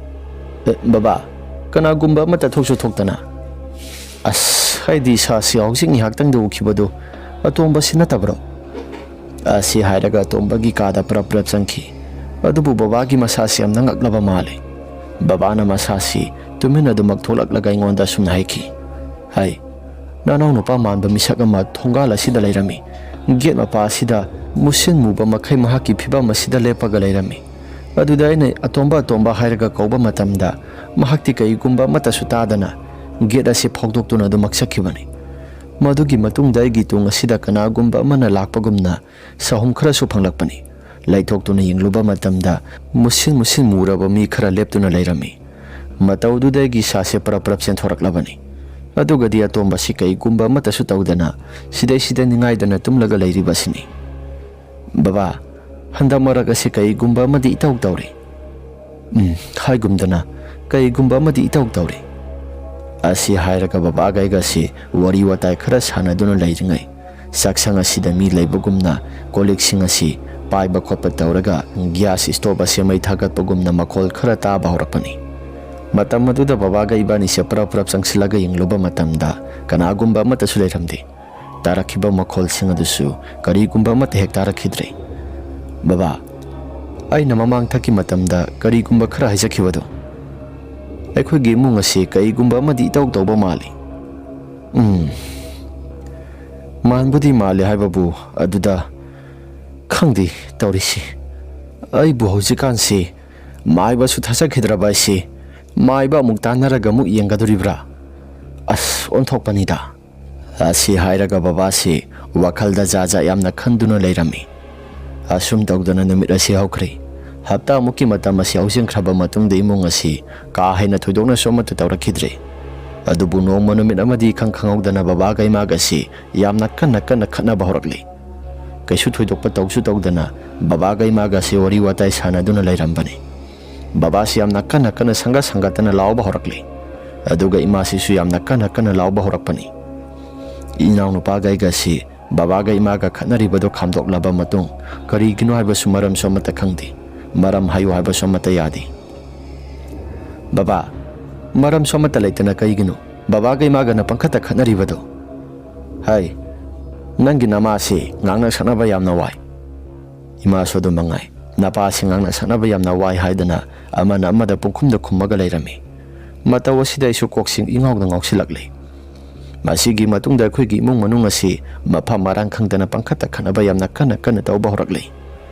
"ꯑꯦ, ꯕꯕꯥ, ꯀꯅꯥꯒꯨꯝꯕ ꯑꯃꯠꯇ ꯊꯣꯛꯁꯨ ꯊꯣꯛꯇꯅ?" "ꯑꯁ, ꯑꯩꯗꯤ ꯏꯁꯥꯁꯤ ꯍꯧꯖꯤꯛ ꯉꯥꯏꯍꯥꯛꯇꯪꯗ ꯎꯈꯤꯕꯗꯨ ꯑꯇꯣꯝꯕꯁꯤ ꯅꯠꯇꯕ꯭ꯔꯣ?" ꯑꯁꯤ ꯍꯥꯏꯔꯒ ꯑꯇꯣꯝꯕꯒꯤ ꯀꯥꯗ ꯄ꯭ꯔꯞ ꯄ꯭ꯔꯞ ꯆꯪꯈꯤ꯫ ꯑꯗꯨꯕꯨ ꯕꯕꯥꯒꯤ ꯃꯁꯥꯁꯤ ꯌꯥꯝꯅ ꯉꯛꯂꯕ ꯃꯥꯜꯂꯤ꯫ ꯕꯕꯥꯅ ꯃꯁꯥꯁꯤ ꯇꯨꯃꯤꯟ ꯑꯗꯨꯃꯛ ꯊꯣꯛꯂꯛꯂꯒ ꯑꯩꯉꯣꯟꯗ ꯑꯁꯨꯝꯅ ꯍꯥꯏꯈꯤ, "ꯍꯩ, ꯅꯅꯥꯎ ꯅꯨꯄꯥ ꯃꯥꯟꯕ ꯃꯤꯁꯛ ꯑꯃ ꯊꯣꯡꯒꯥꯜ ꯑꯁꯤꯗ ꯂꯩꯔꯝꯃꯤ꯫ ꯒꯦꯠ ꯃꯄꯥ ꯑꯁꯤꯗ ꯃꯨꯁꯤꯟ ꯃꯨꯕ ꯃꯈꯩ ꯃꯍꯥꯛꯀꯤ ꯐꯤꯕꯝ ꯑꯁꯤꯗ ꯂꯦꯞꯄꯒ ꯂꯩꯔꯝꯃꯤ꯫ ꯑꯗꯨꯗ ꯑꯩꯅ 'ꯑꯇꯣꯝꯕ, ꯑꯇꯣꯝꯕ' ꯍꯥꯏꯔꯒ ꯀꯧꯕ ꯃꯇꯝꯗ ꯃꯍꯥꯛꯇꯤ ꯀꯔꯤꯒꯨꯝꯕ ꯑꯃꯠꯇꯁꯨ ꯇꯥꯗꯅ ꯒꯦꯠ ꯑꯁꯤ ꯐꯥꯎꯗꯣꯛꯇꯨꯅ ꯑꯗꯨꯃꯛ ꯆꯠꯈꯤꯕꯅꯤ꯫ ꯃꯗꯨꯒꯤ ꯃꯇꯨꯡꯗ ꯑꯩꯒꯤ ꯇꯨꯡ ꯑꯁꯤꯗ ꯀꯅꯥꯒꯨꯝꯕ ꯑꯃꯅ ꯂꯥꯛꯄꯒꯨꯝꯅ ꯁꯥꯍꯨꯝ ꯈꯔꯁꯨ ꯐꯪꯂꯛꯄꯅꯤ꯫ ꯂꯩꯊꯣꯛꯇꯨꯅ ꯌꯦꯡꯂꯨꯕ ꯃꯇꯝꯗ ꯃꯨꯁꯤꯟ ꯃꯨꯁꯤꯟ ꯃꯨꯔꯕ ꯃꯤ ꯈꯔ ꯂꯦꯞꯇꯨꯅ ꯂꯩꯔꯝꯃꯤ꯫ ꯃꯇꯧꯗꯨꯗ ꯑꯩꯒꯤ ꯏꯁꯥꯁꯦ ꯄ꯭ꯔꯞ ꯄ꯭ꯔꯞ ꯆꯦꯟꯊꯣꯔꯛꯂꯕꯅꯤ꯫ ꯑꯗꯨꯒꯗꯤ ꯑꯇꯣꯝꯕꯁꯤ ꯀꯩꯒꯨꯝꯕ ꯑꯃꯠꯇꯁꯨ ꯇꯧꯗꯅ ꯁꯤꯗꯩꯁꯤꯗ ꯅꯤꯡꯉꯥꯏꯗꯅ ꯇꯨꯝꯂꯒ ꯂꯩꯔꯤꯕꯁꯤꯅꯤ꯫ ꯕꯕꯥ, ꯍꯟꯗꯛ ꯃꯔꯛ ꯑꯁꯤ ꯀꯩꯒꯨꯝꯕ ꯑꯃꯗꯤ ꯏꯇꯧ ꯇꯧꯔꯤ꯫ ꯎꯝ, ꯍꯥꯏꯒꯨꯝꯗꯅ ꯀꯩꯒꯨꯝꯕ ꯑꯃꯗꯤ ꯏꯇꯧ ꯇꯧꯔꯤ꯫" ꯑꯁꯤ ꯍꯥꯏꯔꯒ ꯕꯕꯥꯒ ꯑꯩꯒꯁꯤ ꯋꯥꯔꯤ ꯋꯥꯇꯥꯏ ꯈꯔ ꯁꯥꯟꯅꯗꯨꯅ ꯂꯩꯔꯤꯉꯩ, ꯆꯥꯛꯁꯪ ꯑꯁꯤꯗ ꯃꯤ ꯂꯩꯕꯒꯨꯝꯅ ꯀꯣꯜ ꯂꯤꯛꯁꯤꯡ ꯑꯁꯤ ꯄꯥꯏꯕ ꯈꯣꯠꯄ ꯇꯧꯔꯒ ꯒ꯭ꯌꯥꯁ ꯁ꯭ꯇꯣꯞ ꯑꯁꯤ ꯃꯩ ꯊꯥꯒꯠꯄꯒꯨꯝꯅ ꯃꯈꯣꯜ ꯈꯔ ꯇꯥꯕ ꯍꯧꯔꯛꯄꯅꯤ꯫ ꯃꯇꯝ ꯑꯗꯨꯗ ꯕꯕꯥꯒ ꯏꯕꯥꯅꯤꯁꯦ ꯄ꯭ꯔꯞ ꯄ꯭ꯔꯞ ꯆꯪꯁꯤꯜꯂꯒ ꯌꯦꯡꯂꯨꯕ ꯃꯇꯝꯗ ꯀꯅꯥꯒꯨꯝꯕ ꯑꯃꯠꯇꯁꯨ ꯂꯩꯔꯝꯗꯦ꯫ ꯇꯥꯔꯛꯈꯤꯕ ꯃꯈꯣꯜꯁꯤꯡ ꯑꯗꯨꯁꯨ ꯀꯔꯤꯒꯨꯝꯕ ꯑꯃꯠꯇ ꯍꯦꯛ ꯇꯥꯔꯛꯈꯤꯗ꯭ꯔꯦ꯫ "ꯕꯕꯥ, ꯑꯩꯅ ꯃꯃꯥꯡꯊꯛꯀꯤ ꯃꯇꯝꯗ ꯀꯔꯤꯒꯨꯝꯕ ꯈꯔ ꯍꯥꯏꯖꯈꯤꯕꯗꯣ, ꯑꯩꯈꯣꯏꯒꯤ ꯏꯃꯨꯡ ꯑꯁꯤ ꯀꯔꯤꯒꯨꯝꯕ ꯑꯃꯗꯤ ꯏꯇꯧ ꯇꯧꯕ ꯃꯥꯜꯂꯤ꯫" "ꯎꯝ, ꯃꯥꯟꯕꯨꯗꯤ ꯃꯥꯜꯂꯤ ꯍꯥꯏꯕꯕꯨ, ꯑꯗꯨꯗ ꯈꯪꯗꯦ ꯇꯧꯔꯤꯁꯤ꯫ ꯑꯩꯕꯨ ꯍꯧꯖꯤꯛꯀꯥꯟꯁꯤ ꯃꯥꯏꯕꯁꯨ ꯊꯥꯖꯈꯤꯗ꯭ꯔꯕ ꯑꯩꯁꯤ ꯃꯥꯏꯕ ꯑꯃꯨꯛ ꯇꯥꯟꯅꯔꯒ ꯑꯃꯨꯛ ꯌꯦꯡꯒꯗꯧꯔꯤꯕ꯭ꯔꯥ? ꯑꯁ, ꯑꯣꯟꯊꯣꯛꯄꯅꯤꯗ꯫" ꯑꯁꯤ ꯍꯥꯏꯔꯒ ꯕꯕꯥꯁꯤ ꯋꯥꯈꯜꯗ ꯖꯥ ꯖꯥ ꯌꯥꯝꯅ ꯈꯟꯗꯨꯅ ꯂꯩꯔꯝꯃꯤ꯫ ꯑꯁꯨꯝ ꯇꯧꯗꯅ ꯅꯨꯃꯤꯠ ꯑꯁꯤ ꯍꯧꯈ꯭ꯔꯦ꯫ ꯍꯞꯇꯥꯃꯨꯛꯀꯤ ꯃꯇꯝ ꯑꯁꯤ ꯍꯧꯖꯤꯟꯈ꯭ꯔꯕ ꯃꯇꯨꯡꯗ ꯏꯃꯨꯡ ꯑꯁꯤ ꯀꯥ ꯍꯦꯟꯅ ꯊꯣꯏꯗꯣꯛꯅꯁꯨ ꯑꯃꯠꯇ ꯇꯧꯔꯛꯈꯤꯗ꯭ꯔꯦ꯫ ꯑꯗꯨꯕꯨ ꯅꯣꯡꯃ ꯅꯨꯃꯤꯠ ꯑꯃꯗꯤ ꯏꯈꯪ ꯈꯪꯍꯧꯗꯅ ꯕꯕꯥꯒ ꯏꯃꯥꯒꯁꯤ ꯌꯥꯝꯅ ꯀꯟꯅ ꯀꯟꯅ ꯈꯠꯅꯕ ꯍꯧꯔꯛꯂꯤ꯫ ꯀꯩꯁꯨ ꯊꯣꯏꯗꯣꯛꯄ ꯇꯧꯁꯨ ꯇꯧꯗꯅ ꯕꯕꯥꯒ ꯏꯃꯥꯒꯁꯤ ꯋꯥꯔꯤ ꯋꯥꯇꯥꯏ ꯁꯥꯟꯅꯗꯨꯅ ꯂꯩꯔꯝꯕꯅꯤ꯫ ꯕꯕꯥꯁꯤ ꯌꯥꯝꯅ ꯀꯟꯅ ꯀꯟꯅ ꯁꯪꯒꯠ ꯁꯪꯒꯠꯇꯅ ꯂꯥꯎꯕ ꯍꯧꯔꯛꯂꯤ꯫ ꯑꯗꯨꯒ ꯏꯃꯥꯁꯤꯁꯨ ꯌꯥꯝꯅ ꯀꯟꯅ ꯀꯟꯅ ꯂꯥꯎꯕ ꯍꯧꯔꯛꯄꯅꯤ꯫ ꯏꯅꯥꯎꯅꯨꯄꯥꯒ ꯑꯩꯒꯁꯤ ꯕꯕꯥꯒ ꯏꯃꯥꯒ ꯈꯠꯅꯔꯤꯕꯗꯨ ꯈꯥꯝꯗꯣꯛꯂꯕ ꯃꯇꯨꯡ ꯀꯔꯤꯒꯤꯅꯣ ꯍꯥꯏꯕꯁꯨ ꯃꯔꯝꯁꯨ ꯑꯃꯠꯇ ꯈꯪꯗꯦ꯫ ꯃꯔꯝ ꯍꯥꯏꯌꯨ ꯍꯥꯏꯕꯁꯨ ꯑꯃꯠꯇ ꯌꯥꯗꯦ꯫ "ꯕꯕꯥ, ꯃꯔꯝꯁꯨ ꯑꯃꯠꯇ ꯂꯩꯇꯅ ꯀꯩꯒꯤꯅꯣ ꯕꯕꯥꯒ ꯏꯃꯥꯒꯅ ꯄꯪꯈꯠꯇ ꯈꯠꯅꯔꯤꯕꯗꯣ?" "ꯍꯥꯏ, ꯅꯪꯒꯤ ꯅꯃꯥꯁꯤ ꯉꯥꯡꯅ ꯁꯛꯅꯕ ꯌꯥꯝꯅ ꯋꯥꯏ꯫ ꯏꯃꯥꯁꯨ ꯑꯗꯨꯝ ꯃꯉꯥꯏ꯫ ꯅꯄꯥꯁꯤ ꯉꯥꯡꯅ ꯁꯛꯅꯕ ꯌꯥꯝꯅ ꯋꯥꯏ" ꯍꯥꯏꯗꯅ ꯑꯃꯅ ꯑꯃꯗ ꯄꯨꯡꯈꯨꯝꯗ ꯈꯨꯝꯃꯒ ꯂꯩꯔꯝꯃꯤ꯫ ꯃꯇꯧ ꯑꯁꯤꯗ ꯑꯩꯁꯨ ꯀꯣꯛꯁꯤ ꯏꯉꯥꯎꯗ ꯉꯥꯎꯁꯤꯜꯂꯛꯂꯤ꯫ ꯃꯁꯤꯒꯤ ꯃꯇꯨꯡꯗ ꯑꯩꯈꯣꯏꯒꯤ ꯏꯃꯨꯡ ꯃꯅꯨꯡ ꯑꯁꯤ ꯃꯐꯝ ꯃꯔꯥꯡ ꯈꯪꯗꯅ ꯄꯪꯈꯠꯇ ꯈꯠꯅꯕ ꯌꯥꯝꯅ ꯀꯟꯅ ꯀꯟꯅ ꯇꯧꯕ ꯍꯧꯔꯛꯂꯤ꯫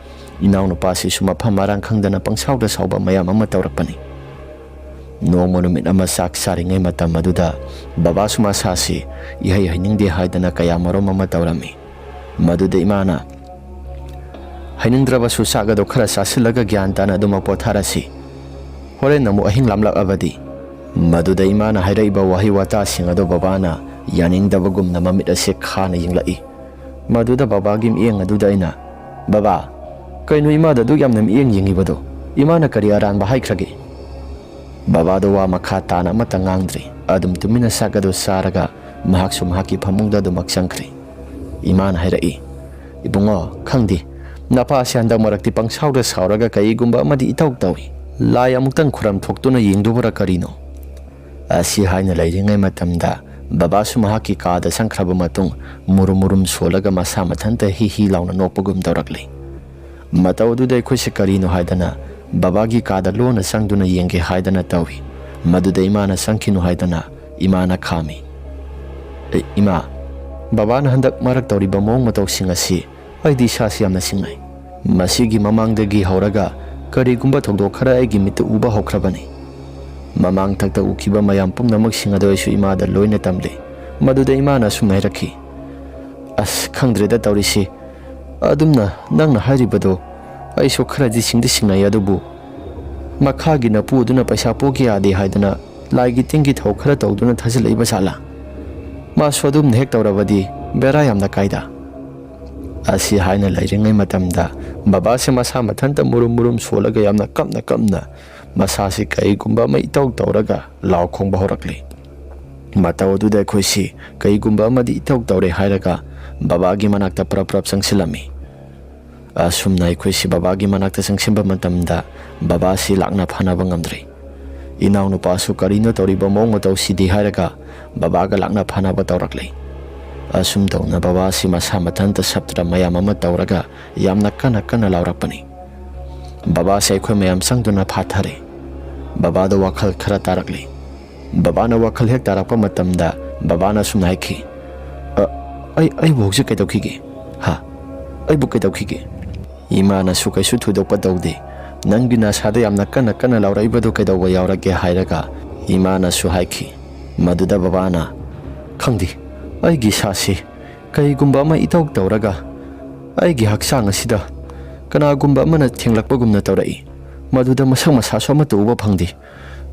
ꯏꯅꯥꯎꯅꯨꯄꯥꯁꯤꯁꯨ ꯃꯐꯝ ꯃꯔꯥꯡ ꯈꯪꯗꯅ ꯄꯪꯁꯥꯎꯗ ꯁꯥꯎꯕ ꯃꯌꯥꯝ ꯑꯃ ꯇꯧꯔꯛꯄꯅꯤ꯫ ꯅꯣꯡꯃ ꯅꯨꯃꯤꯠ ꯑꯃ ꯆꯥꯛ ꯆꯥꯔꯤꯉꯩ ꯃꯇꯝ ꯑꯗꯨꯗ ꯕꯕꯥꯁꯨ ꯃꯁꯥꯁꯤ ꯏꯍꯩ ꯍꯩꯅꯤꯡꯗꯦ ꯍꯥꯏꯗꯅ ꯀꯌꯥ ꯃꯔꯨꯝ ꯑꯃ ꯇꯧꯔꯝꯃꯤ꯫ ꯃꯗꯨꯗ ꯏꯃꯥꯅ, "ꯍꯩꯅꯤꯡꯗ꯭ꯔꯕꯁꯨ ꯆꯥꯛ ꯑꯗꯨ ꯈꯔ ꯆꯥꯁꯤꯜꯂꯒ ꯒ꯭ꯌꯥꯟ ꯇꯥꯅ ꯑꯗꯨꯃꯛ ꯄꯣꯊꯥꯔꯁꯤ꯫ ꯍꯣꯔꯦꯟ ꯑꯃꯨꯛ ꯑꯍꯤꯡ ꯂꯥꯝꯂꯛꯑꯕꯗꯤ"꯫ ꯃꯗꯨꯗ ꯏꯃꯥꯅ ꯍꯥꯏꯔꯛꯏꯕ ꯋꯥꯍꯩ ꯋꯥꯇꯥꯁꯤꯡ ꯑꯗꯨ ꯕꯕꯥꯅ ꯌꯥꯅꯤꯡꯗꯕꯒꯨꯝꯅ ꯃꯃꯤꯠ ꯑꯁꯦ ꯈꯥꯅ ꯌꯦꯡꯂꯛꯏ꯫ ꯃꯗꯨꯗ ꯕꯕꯥꯒꯤ ꯃꯤꯠꯌꯦꯡ ꯑꯗꯨꯗ ꯑꯩꯅ, "ꯕꯕꯥ, ꯀꯩꯅꯣ ꯏꯃꯥꯗ ꯑꯗꯨꯛ ꯌꯥꯝꯅ ꯃꯤꯠꯌꯦꯡ ꯌꯦꯡꯉꯤꯕꯗꯣ? ꯏꯃꯥꯅ ꯀꯔꯤ ꯑꯔꯥꯟꯕ ꯍꯥꯏꯈ꯭ꯔꯒꯦ?" ꯕꯕꯥꯗꯣ ꯋꯥ ꯃꯈꯥ ꯇꯥꯅ ꯑꯃꯠꯇ ꯉꯥꯡꯗ꯭ꯔꯤ꯫ ꯑꯗꯨꯝ ꯇꯨꯃꯤꯟꯅ ꯆꯥꯛ ꯑꯗꯨ ꯆꯥꯔꯒ ꯃꯍꯥꯛꯁꯨ ꯃꯍꯥꯛꯀꯤ ꯐꯃꯨꯡꯗ ꯑꯗꯨꯃꯛ ꯆꯪꯈ꯭ꯔꯦ꯫ ꯏꯃꯥꯅ ꯍꯥꯏꯔꯛꯏ, "ꯏꯕꯨꯡꯉꯣ, ꯈꯪꯗꯦ, ꯅꯄꯥꯁꯦ ꯍꯟꯗꯛ ꯃꯔꯛꯇꯤ ꯄꯪꯁꯥꯎꯗ ꯁꯥꯎꯔꯒ ꯀꯩꯒꯨꯝꯕ ꯑꯃꯗꯤ ꯏꯇꯧ ꯇꯧꯏ꯫ ꯂꯥꯏ ꯑꯃꯨꯛꯇꯪ ꯈꯨꯔꯝ ꯊꯣꯛꯇꯨꯅ ꯌꯦꯡꯗꯨꯕꯔꯥ ꯀꯔꯤꯅꯣ?" ꯑꯁꯤ ꯍꯥꯏꯅ ꯂꯩꯔꯤꯉꯩ ꯃꯇꯝꯗ ꯕꯕꯥꯁꯨ ꯃꯍꯥꯛꯀꯤ ꯀꯥꯗ ꯆꯪꯈ꯭ꯔꯕ ꯃꯇꯨꯡ ꯃꯨꯔꯨꯝ ꯃꯨꯔꯨꯝ ꯁꯣꯜꯂꯒ ꯃꯁꯥ ꯃꯊꯟꯇ ꯍꯤ ꯍꯤ ꯂꯥꯎꯅ ꯅꯣꯛꯄꯒꯨꯝ ꯇꯧꯔꯛꯂꯤ꯫ ꯃꯇꯧ ꯑꯗꯨꯗ ꯑꯩꯈꯣꯏꯁꯦ ꯀꯔꯤꯅꯣ ꯍꯥꯏꯗꯅ ꯕꯕꯥꯒꯤ ꯀꯥꯗ ꯂꯣꯟꯅ ꯆꯪꯗꯨꯅ ꯌꯦꯡꯒꯦ ꯍꯥꯏꯗꯅ ꯇꯧꯏ꯫ ꯃꯗꯨꯗ ꯏꯃꯥꯅ ꯆꯪꯈꯤꯅꯨ ꯍꯥꯏꯗꯅ ꯏꯃꯥꯅ ꯈꯥꯝꯃꯤ꯫ "ꯑꯦ, ꯏꯃꯥ, ꯕꯕꯥꯅ ꯍꯟꯗꯛ ꯃꯔꯛ ꯇꯧꯔꯤꯕ ꯃꯑꯣꯡ ꯃꯇꯧꯁꯤꯡ ꯑꯁꯤ ꯑꯩꯗꯤ ꯏꯁꯥꯁꯤ ꯌꯥꯝꯅ ꯆꯤꯡꯅꯩ꯫ ꯃꯁꯤꯒꯤ ꯃꯃꯥꯡꯗꯒꯤ ꯍꯧꯔꯒ ꯀꯔꯤꯒꯨꯝꯕ ꯊꯧꯗꯣꯛ ꯈꯔ ꯑꯩꯒꯤ ꯃꯤꯠꯇ ꯎꯕ ꯍꯧꯈ꯭ꯔꯕꯅꯤ꯫ ꯃꯃꯥꯡꯊꯛꯇ ꯎꯈꯤꯕ ꯃꯌꯥꯝ ꯄꯨꯝꯅꯃꯛꯁꯤꯡ ꯑꯗꯨ ꯑꯩꯁꯨ ꯏꯃꯥꯗ ꯂꯣꯏꯅ ꯇꯝꯂꯤ꯫" ꯃꯗꯨꯗ ꯏꯃꯥꯅ ꯑꯁꯨꯝꯅ ꯍꯥꯏꯔꯛꯈꯤ, "ꯑꯁ, ꯈꯪꯗ꯭ꯔꯦꯗ ꯇꯧꯔꯤꯁꯤ꯫ ꯑꯗꯨꯝꯅ ꯅꯪꯅ ꯍꯥꯏꯔꯤꯕꯗꯣ ꯑꯩꯁꯨ ꯈꯔꯗꯤ ꯆꯤꯡꯗꯤ ꯆꯤꯡꯅꯩ, ꯑꯗꯨꯕꯨ ꯃꯈꯥꯒꯤ ꯅꯄꯨ ꯑꯗꯨꯅ ꯄꯩꯁꯥ ꯄꯨꯒꯦ ꯌꯥꯗꯦ ꯍꯥꯏꯗꯅ ꯂꯥꯏꯒꯤ ꯇꯤꯟꯒꯤ ꯊꯧ ꯈꯔ ꯇꯧꯗꯨꯅ ꯊꯥꯖꯤꯜꯂꯛꯏꯕ ꯖꯥꯠꯂꯥ? ꯃꯥꯁꯨ ꯑꯗꯨꯝꯅ ꯍꯦꯛ ꯇꯧꯔꯕꯗꯤ ꯕꯦꯔꯥ ꯌꯥꯝꯅ ꯀꯥꯏꯗ?" ꯑꯁꯤ ꯍꯥꯏꯅ ꯂꯩꯔꯤꯉꯩ ꯃꯇꯝꯗ ꯕꯕꯥꯁꯦ ꯃꯁꯥ ꯃꯊꯟꯇ ꯃꯨꯔꯨꯝ ꯃꯨꯔꯨꯝ ꯁꯣꯜꯂꯒ ꯌꯥꯝꯅ ꯀꯞꯅ ꯀꯞꯅ ꯃꯁꯥꯁꯤ ꯀꯩꯒꯨꯝꯕ ꯑꯃ ꯏꯇꯧ ꯇꯧꯔꯒ ꯂꯥꯎ ꯈꯣꯡꯕ ꯍꯧꯔꯛꯂꯤ꯫ ꯃꯇꯧ ꯑꯗꯨꯗ ꯑꯩꯈꯣꯏꯁꯤ ꯀꯩꯒꯨꯝꯕ ꯑꯃꯗꯤ ꯏꯇꯧ ꯇꯧꯔꯦ ꯍꯥꯏꯔꯒ ꯕꯕꯥꯒꯤ ꯃꯅꯥꯛꯇ ꯄ꯭ꯔꯞ ꯄ꯭ꯔꯞ ꯆꯪꯁꯤꯜꯂꯝꯃꯤ꯫ ꯑꯁꯨꯝꯅ ꯑꯩꯈꯣꯏꯁꯤ ꯕꯕꯥꯒꯤ ꯃꯅꯥꯛꯇ ꯆꯪꯁꯤꯟꯕ ꯃꯇꯝꯗ ꯕꯕꯥꯁꯤ ꯂꯥꯛꯅ ꯐꯥꯅꯕ ꯉꯝꯗ꯭ꯔꯦ꯫ ꯏꯅꯥꯎꯅꯨꯄꯥꯁꯨ ꯀꯔꯤꯅꯣ ꯇꯧꯔꯤꯕ ꯃꯑꯣꯡ ꯃꯇꯧꯁꯤꯗꯤ ꯍꯥꯏꯔꯒ ꯕꯕꯥꯒ ꯂꯥꯛꯅ ꯐꯥꯅꯕ ꯇꯧꯔꯛꯂꯦ꯫ ꯑꯁꯨꯝ ꯇꯧꯅ ꯕꯕꯥꯁꯤ ꯃꯁꯥ ꯃꯊꯟꯇ ꯁꯞꯇ꯭ꯔ ꯃꯌꯥꯝ ꯑꯃ ꯇꯧꯔꯒ ꯌꯥꯝꯅ ꯀꯟꯅ ꯀꯟꯅ ꯂꯥꯎꯔꯛꯄꯅꯤ꯫ ꯕꯕꯥꯁꯦ ꯑꯩꯈꯣꯏ ꯃꯌꯥꯝ ꯆꯪꯗꯨꯅ ꯐꯥꯊꯔꯦ꯫ ꯕꯕꯥꯗ ꯋꯥꯈꯜ ꯈꯔ ꯇꯥꯔꯛꯂꯦ꯫ ꯕꯕꯥꯅ ꯋꯥꯈꯜ ꯍꯦꯛ ꯇꯥꯔꯛꯄ ꯃꯇꯝꯗ ꯕꯕꯥꯅ ꯑꯁꯨꯝꯅ ꯍꯥꯏꯈꯤ, "ꯑ, ꯑꯩ, ꯑꯩꯕꯨ ꯍꯧꯖꯤꯛ ꯀꯩꯗꯧꯈꯤꯒꯦ? ꯍꯥ? ꯑꯩꯕꯨ ꯀꯩꯗꯧꯈꯤꯒꯦ?" ꯏꯃꯥꯅꯁꯨ ꯀꯩꯁꯨ ꯊꯣꯏꯗꯣꯛꯄ ꯇꯧꯗꯦ꯫ "ꯅꯪꯒꯤ ꯅꯁꯥꯗ ꯌꯥꯝꯅ ꯀꯟꯅ ꯀꯟꯅ ꯂꯥꯎꯔꯛꯏꯕꯗꯨ ꯀꯩꯗꯧꯕ ꯌꯥꯎꯔꯒꯦ?" ꯍꯥꯏꯔꯒ ꯏꯃꯥꯅꯁꯨ ꯍꯥꯏꯈꯤ꯫ ꯃꯗꯨꯗ ꯕꯕꯥꯅ, "ꯈꯪꯗꯦ, ꯑꯩꯒꯤ ꯏꯁꯥꯁꯤ ꯀꯩꯒꯨꯝꯕ ꯑꯃ ꯏꯇꯧ ꯇꯧꯔꯒ ꯑꯩꯒꯤ ꯍꯛꯆꯥꯡ ꯑꯁꯤꯗ ꯀꯅꯥꯒꯨꯝꯕ ꯑꯃꯅ ꯊꯦꯡꯂꯛꯄꯒꯨꯝꯅ ꯇꯧꯔꯛꯏ꯫ ꯃꯗꯨꯗ ꯃꯁꯛ ꯃꯁꯥꯁꯨ ꯑꯃꯠꯇ ꯎꯕ ꯐꯪꯗꯦ꯫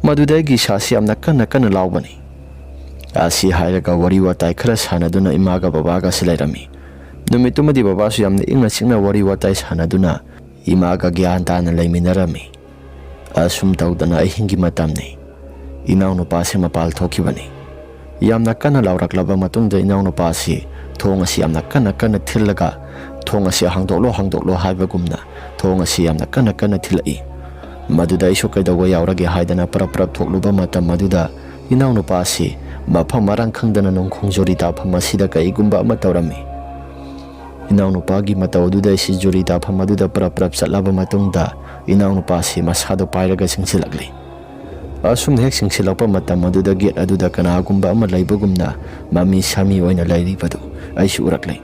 ꯃꯗꯨꯗ ꯑꯩꯒꯤ ꯏꯁꯥꯁꯤ ꯌꯥꯝꯅ ꯀꯟꯅ ꯀꯟꯅ ꯂꯥꯎꯕꯅꯤ"꯫ ꯑꯁꯤ ꯍꯥꯏꯔꯒ ꯋꯥꯔꯤ ꯋꯥꯇꯥꯏ ꯈꯔ ꯁꯥꯟꯅꯗꯨꯅ ꯏꯃꯥꯒ ꯕꯕꯥꯒꯁꯤ ꯂꯩꯔꯝꯃꯤ꯫ ꯅꯨꯃꯤꯠꯇꯨꯃꯗꯤ ꯕꯕꯥꯁꯨ ꯌꯥꯝꯅ ꯏꯪꯅ ꯆꯤꯛꯅ ꯋꯥꯔꯤ ꯋꯥꯇꯥꯏ ꯁꯥꯟꯅꯗꯨꯅ ꯏꯃꯥꯒ ꯒ꯭ꯌꯥꯟ ꯇꯥꯅ ꯂꯩꯃꯤꯟꯅꯔꯝꯃꯤ꯫ ꯑꯁꯨꯝ ꯇꯧꯗꯅ ꯑꯍꯤꯡꯒꯤ ꯃꯇꯝꯅꯤ꯫ ꯏꯅꯥꯎꯅꯨꯄꯥꯁꯤ ꯃꯄꯥꯜ ꯊꯣꯛꯈꯤꯕꯅꯤ꯫ ꯌꯥꯝꯅ ꯀꯟꯅ ꯂꯥꯎꯔꯛꯂꯕ ꯃꯇꯨꯡꯗ ꯏꯅꯥꯎꯅꯨꯄꯥꯁꯤ ꯊꯣꯡ ꯑꯁꯤ ꯌꯥꯝꯅ ꯀꯟꯅ ꯀꯟꯅ ꯊꯤꯜꯂꯒ, "ꯊꯣꯡ ꯑꯁꯤ ꯍꯥꯡꯗꯣꯛꯂꯣ, ꯍꯥꯡꯗꯣꯛꯂꯣ" ꯍꯥꯏꯕꯒꯨꯝꯅ ꯊꯣꯡ ꯑꯁꯤ ꯌꯥꯝꯅ ꯀꯟꯅ ꯀꯟꯅ ꯊꯤꯜꯂꯛꯏ꯫ ꯃꯗꯨꯗ ꯑꯩꯁꯨ ꯀꯩꯗꯧꯕ ꯌꯥꯎꯔꯒꯦ ꯍꯥꯏꯗꯅ ꯄꯔꯞ ꯄꯔꯞ ꯊꯣꯛꯂꯨꯕ ꯃꯇꯝ ꯑꯗꯨꯗ ꯏꯅꯥꯎꯅꯨꯄꯥꯁꯤ ꯃꯐꯝ ꯃꯔꯥꯡ ꯈꯪꯗꯅ ꯅꯣꯡꯈꯣꯡ ꯖꯨꯔꯤ ꯇꯥꯐꯝ ꯑꯁꯤꯗ ꯀꯩꯒꯨꯝꯕ ꯑꯃ ꯇꯧꯔꯝꯃꯤ꯫ ꯏꯅꯥꯎꯅꯨꯄꯥꯒꯤ ꯃꯇꯧ ꯑꯗꯨꯗ ꯑꯩꯁꯤ ꯖꯨꯔꯤ ꯇꯥꯐꯝ ꯑꯗꯨꯗ ꯄꯔꯞ ꯄꯔꯞ ꯆꯠꯂꯕ ꯃꯇꯨꯡꯗ ꯏꯅꯥꯎꯅꯨꯄꯥꯁꯤ ꯃꯁꯥꯗꯣ ꯄꯥꯏꯔꯒ ꯆꯪꯁꯤꯜꯂꯛꯂꯤ꯫ ꯑꯁꯨꯝꯅ ꯍꯦꯛ ꯆꯪꯁꯤꯜꯂꯛꯄ ꯃꯇꯝ ꯑꯗꯨꯗ ꯒꯦꯠ ꯑꯗꯨꯗ ꯀꯅꯥꯒꯨꯝꯕ ꯑꯃ ꯂꯩꯕꯒꯨꯝꯅ ꯃꯃꯤ ꯁꯥꯃꯤ ꯑꯣꯏꯅ ꯂꯩꯔꯤꯕꯗꯨ ꯑꯩꯁꯨ ꯎꯔꯛꯂꯦ꯫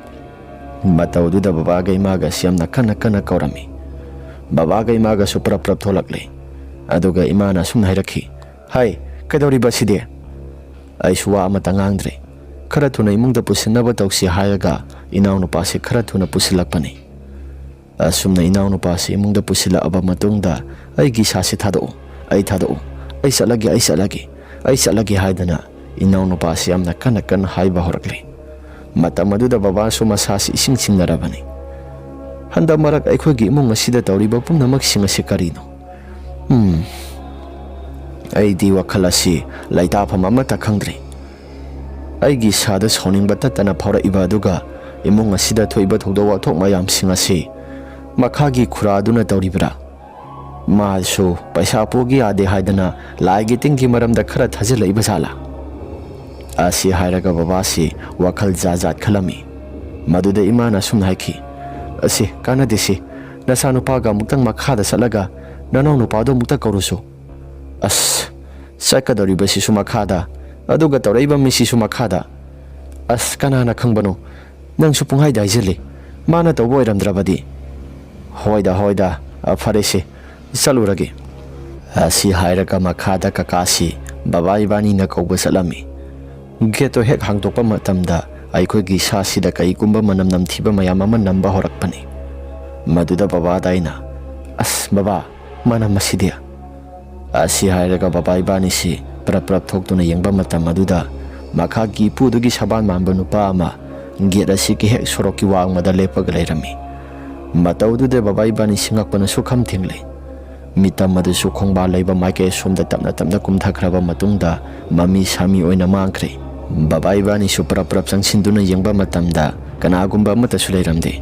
ꯃꯇꯧ ꯑꯗꯨꯗ ꯕꯕꯥꯒ ꯏꯃꯥꯒꯁꯤ ꯌꯥꯝꯅ ꯀꯟꯅ ꯀꯟꯅ ꯀꯧꯔꯝꯃꯤ꯫ ꯕꯕꯥꯒ ꯏꯃꯥꯒꯁꯨ ꯄꯔꯞ ꯄꯔꯞ ꯊꯣꯛꯂꯛꯂꯦ꯫ ꯑꯗꯨꯒ ꯏꯃꯥꯅ ꯑꯁꯨꯝꯅ ꯍꯥꯏꯔꯛꯈꯤ, "ꯍꯥꯏ, ꯀꯩꯗꯧꯔꯤꯕ ꯁꯤꯗꯤ?" ꯑꯩꯁꯨ ꯋꯥ ꯑꯃꯠꯇ ꯉꯥꯡꯗ꯭ꯔꯦ꯫ ꯈꯔ ꯊꯨꯅ ꯏꯃꯨꯡꯗ ꯄꯨꯁꯤꯟꯅꯕ ꯇꯧꯁꯤ ꯍꯥꯏꯔꯒ ꯏꯅꯥꯎꯅꯨꯄꯥꯁꯤ ꯈꯔ ꯊꯨꯅ ꯄꯨꯁꯤꯜꯂꯛꯄꯅꯤ꯫ ꯑꯁꯨꯝꯅ ꯏꯅꯥꯎꯅꯨꯄꯥꯁꯤ ꯏꯃꯨꯡꯗ ꯄꯨꯁꯤꯜꯂꯛꯑꯕ ꯃꯇꯨꯡꯗ ꯑꯩꯒꯤ ꯏꯁꯥꯁꯤ ꯊꯥꯗꯣꯛꯎ, ꯑꯩ ꯊꯥꯗꯣꯛꯎ, ꯑꯩ ꯆꯠꯂꯒꯦ, ꯑꯩ ꯆꯠꯂꯒꯦ, ꯑꯩ ꯆꯠꯂꯒꯦ ꯍꯥꯏꯗꯅ ꯏꯅꯥꯎꯅꯨꯄꯥꯁꯤ ꯌꯥꯝꯅ ꯀꯟꯅ ꯀꯟꯅ ꯍꯥꯏꯕ ꯍꯧꯔꯛꯂꯦ꯫ ꯃꯇꯝ ꯑꯗꯨꯗ ꯕꯕꯥꯁꯨ ꯃꯁꯥꯁꯤ ꯏꯁꯤꯡ ꯁꯤꯡꯅꯔꯕꯅꯤ꯫ ꯍꯟꯗꯛ ꯃꯔꯛ ꯑꯩꯈꯣꯏꯒꯤ ꯏꯃꯨꯡ ꯑꯁꯤꯗ ꯇꯧꯔꯤꯕ ꯄꯨꯝꯅꯃꯛꯁꯤꯡ ꯑꯁꯤ ꯀꯔꯤꯅꯣ? ꯎꯝ, ꯑꯩꯗꯤ ꯋꯥꯈꯜ ꯑꯁꯤ ꯂꯩꯇꯥꯐꯝ ꯑꯃꯠꯇ ꯈꯪꯗ꯭ꯔꯦ꯫ ꯑꯩꯒꯤ ꯏꯁꯥꯗ ꯁꯥꯎꯅꯤꯡꯕ ꯇꯠꯇꯅ ꯐꯥꯎꯔꯛꯏꯕ ꯑꯗꯨꯒ ꯏꯃꯨꯡ ꯑꯁꯤꯗ ꯊꯣꯛꯏꯕ ꯊꯧꯗꯣꯛ ꯋꯥꯊꯣꯛ ꯃꯌꯥꯝꯁꯤꯡ ꯑꯁꯤ ꯃꯈꯥꯒꯤ ꯈꯨꯔꯥ ꯑꯗꯨꯅ ꯇꯧꯔꯤꯕ꯭ꯔꯥ? ꯃꯥꯁꯨ ꯄꯩꯁꯥ ꯄꯨꯒꯦ ꯌꯥꯗꯦ ꯍꯥꯏꯗꯅ ꯂꯥꯏꯒꯤ ꯇꯤꯟꯒꯤ ꯃꯔꯝꯗ ꯈꯔ ꯊꯥꯖꯤꯜꯂꯛꯏꯕ ꯖꯥꯠꯂꯥ? ꯑꯁꯤ ꯍꯥꯏꯔꯒ ꯕꯕꯥꯁꯤ ꯋꯥꯈꯜ ꯖꯥꯠ ꯖꯥꯠ ꯈꯜꯂꯝꯃꯤ꯫ ꯃꯗꯨꯗ ꯏꯃꯥꯅ ꯑꯁꯨꯝꯅ ꯍꯥꯏꯈꯤ, "ꯑꯁꯤ ꯀꯥꯟꯅꯗꯦ ꯁꯤ, ꯅꯆꯥꯅꯨꯄꯥꯒ ꯑꯃꯨꯛꯇꯪ ꯃꯈꯥꯗ ꯆꯠꯂꯒ ꯅꯅꯥꯎ ꯅꯨꯄꯥꯗꯣ ꯑꯃꯨꯛꯇ ꯀꯧꯔꯨꯁꯨ꯫ ꯑꯁ, ꯆꯠꯀꯗꯧꯔꯤꯕꯁꯤꯁꯨ ꯃꯈꯥꯗ, ꯑꯗꯨꯒ ꯇꯧꯔꯛꯏꯕ ꯃꯤꯁꯤꯁꯨ ꯃꯈꯥꯗ꯫ ꯑꯁ, ꯀꯅꯥꯅ ꯈꯪꯕꯅꯣ? ꯅꯪꯁꯨ ꯄꯨꯡꯍꯥꯏꯗ ꯍꯥꯏꯖꯤꯜꯂꯤ꯫ ꯃꯥꯅ ꯇꯧꯕ ꯑꯣꯏꯔꯝꯗ꯭ꯔꯕꯗꯤ?" "ꯍꯣꯏꯗ, ꯍꯣꯏꯗ, ꯑ, ꯐꯔꯦꯁꯦ, ꯆꯠꯂꯨꯔꯒꯦ"꯫ ꯑꯁꯤ ꯍꯥꯏꯔꯒ ꯃꯈꯥꯗ ꯀꯀꯥꯁꯤ ꯕꯕꯥ ꯏꯕꯥꯅꯤꯅ ꯀꯧꯕ ꯆꯠꯂꯝꯃꯤ꯫ ꯒꯦꯠꯇꯣ ꯍꯦꯛ ꯍꯥꯡꯗꯣꯛꯄ ꯃꯇꯝꯗ ꯑꯩꯈꯣꯏꯒꯤ ꯏꯁꯥꯁꯤꯗ ꯀꯩꯒꯨꯝꯕ ꯃꯅꯝ ꯅꯝꯊꯤꯕ ꯃꯌꯥꯝ ꯑꯃ ꯅꯝꯕ ꯍꯧꯔꯛꯄꯅꯤ꯫ ꯃꯗꯨꯗ ꯕꯕꯥꯗ ꯑꯩꯅ, "ꯑꯁ ꯕꯕꯥ, ꯃꯅꯝ ꯑꯁꯤꯗꯤ!" ꯑꯁꯤ ꯍꯥꯏꯔꯒ ꯕꯕꯥ ꯏꯕꯥꯅꯤꯁꯤ ꯄ꯭ꯔꯞ ꯄ꯭ꯔꯞ ꯊꯣꯛꯇꯨꯅ ꯌꯦꯡꯕ ꯃꯇꯝ ꯑꯗꯨꯗ ꯃꯈꯥꯒꯤ ꯏꯄꯨꯗꯨꯒꯤ ꯁꯕꯥꯟ ꯃꯥꯟꯕ ꯅꯨꯄꯥ ꯑꯃ ꯒꯦꯠ ꯑꯁꯤꯒꯤ ꯍꯦꯛ ꯁꯣꯔꯣꯛꯀꯤ ꯋꯥꯡꯃꯗ ꯂꯦꯞꯄꯒ ꯂꯩꯔꯝꯃꯤ꯫ ꯃꯇꯧꯗꯨꯗ ꯕꯕꯥ ꯏꯕꯥꯅꯤꯁꯤ ꯉꯛꯄꯅ ꯁꯨꯛꯈꯝ ꯊꯦꯡꯂꯦ꯫ ꯃꯤꯇꯝ ꯑꯗꯨꯁꯨ ꯈꯣꯡꯕꯥꯜ ꯂꯩꯕ ꯃꯥꯏꯀꯩ ꯑꯁꯣꯝꯗ ꯇꯞꯅ ꯇꯞꯅ ꯀꯨꯝꯊꯈ꯭ꯔꯕ ꯃꯇꯨꯡꯗ ꯃꯃꯤ ꯁꯥꯃꯤ ꯑꯣꯏꯅ ꯃꯥꯡꯈ꯭ꯔꯦ꯫ ꯕꯕꯥ ꯏꯕꯥꯅꯤꯁꯨ ꯄ꯭ꯔꯞ ꯄ꯭ꯔꯞ ꯆꯪꯁꯤꯟꯗꯨꯅ ꯌꯦꯡꯕ ꯃꯇꯝꯗ ꯀꯅꯥꯒꯨꯝꯕ ꯑꯃꯠꯇꯁꯨ ꯂꯩꯔꯝꯗꯦ꯫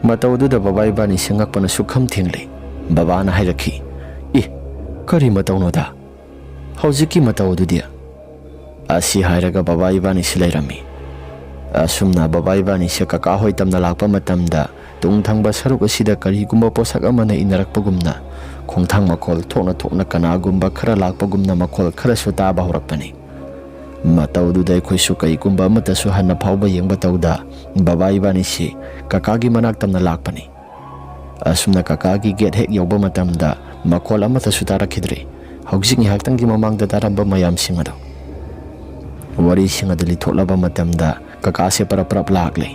ꯃꯇꯧ ꯑꯗꯨꯗ ꯕꯕꯥ ꯏꯕꯥꯅꯤꯁꯤ ꯉꯛꯄꯅ ꯁꯨꯛꯈꯝ ꯊꯦꯡꯂꯦ꯫ ꯕꯕꯥꯅ ꯍꯥꯏꯔꯛꯈꯤ, "ꯏ, ꯀꯔꯤ ꯃꯇꯧꯅꯣꯗ? ꯍꯧꯖꯤꯛꯀꯤ ꯃꯇꯧ ꯑꯗꯨꯗꯤ?" ꯑꯁꯤ ꯍꯥꯏꯔꯒ ꯕꯕꯥ ꯏꯕꯥꯅꯤꯁꯤ ꯂꯩꯔꯝꯃꯤ꯫ ꯑꯁꯨꯝꯅ ꯕꯕꯥ ꯏꯕꯥꯅꯤꯁꯦ ꯀꯀꯥ ꯍꯣꯏ ꯇꯝꯅ ꯂꯥꯛꯄ ꯃꯇꯝꯗ ꯇꯨꯡ ꯊꯪꯕ ꯁꯔꯨꯛ ꯑꯁꯤꯗ ꯀꯔꯤꯒꯨꯝꯕ ꯄꯣꯠꯁꯛ ꯑꯃꯅ ꯏꯟꯅꯔꯛꯄꯒꯨꯝꯅ ꯈꯣꯡꯊꯥꯡ ꯃꯈꯣꯜ ꯊꯣꯛꯅ ꯊꯣꯛꯅ ꯀꯅꯥꯒꯨꯝꯕ ꯈꯔ ꯂꯥꯛꯄꯒꯨꯝꯅ ꯃꯈꯣꯜ ꯈꯔꯁꯨ ꯇꯥꯕ ꯍꯧꯔꯛꯄꯅꯤ꯫ ꯃꯇꯧꯗꯨꯗ ꯑꯩꯈꯣꯏꯁꯨ ꯀꯩꯒꯨꯝꯕ ꯑꯃꯠꯇꯁꯨ ꯍꯟꯅ ꯐꯥꯎꯕ ꯌꯦꯡꯕ ꯇꯧꯗ ꯕꯕꯥ ꯏꯕꯥꯅꯤꯁꯤ ꯀꯀꯥꯒꯤ ꯃꯅꯥꯛ ꯇꯝꯅ ꯂꯥꯛꯄꯅꯤ꯫ ꯑꯁꯨꯝꯅ ꯀꯀꯥꯒꯤ ꯒꯦꯠ ꯍꯦꯛ ꯌꯧꯕ ꯃꯇꯝꯗ ꯃꯈꯣꯜ ꯑꯃꯠꯇꯁꯨ ꯇꯥꯔꯛꯈꯤꯗ꯭ꯔꯦ꯫ ꯍꯧꯖꯤꯛ ꯉꯥꯏꯍꯥꯛꯇꯪꯒꯤ ꯃꯃꯥꯡꯗ ꯇꯥꯔꯝꯕ ꯃꯌꯥꯝꯁꯤꯡ ꯑꯗꯣ꯫ ꯋꯥꯔꯤꯁꯤꯡ ꯑꯗꯨ ꯂꯤꯊꯣꯛꯂꯕ ꯃꯇꯝꯗ ꯀꯀꯥꯁꯦ ꯄꯔꯞ ꯄꯔꯞ ꯂꯥꯛꯂꯦ꯫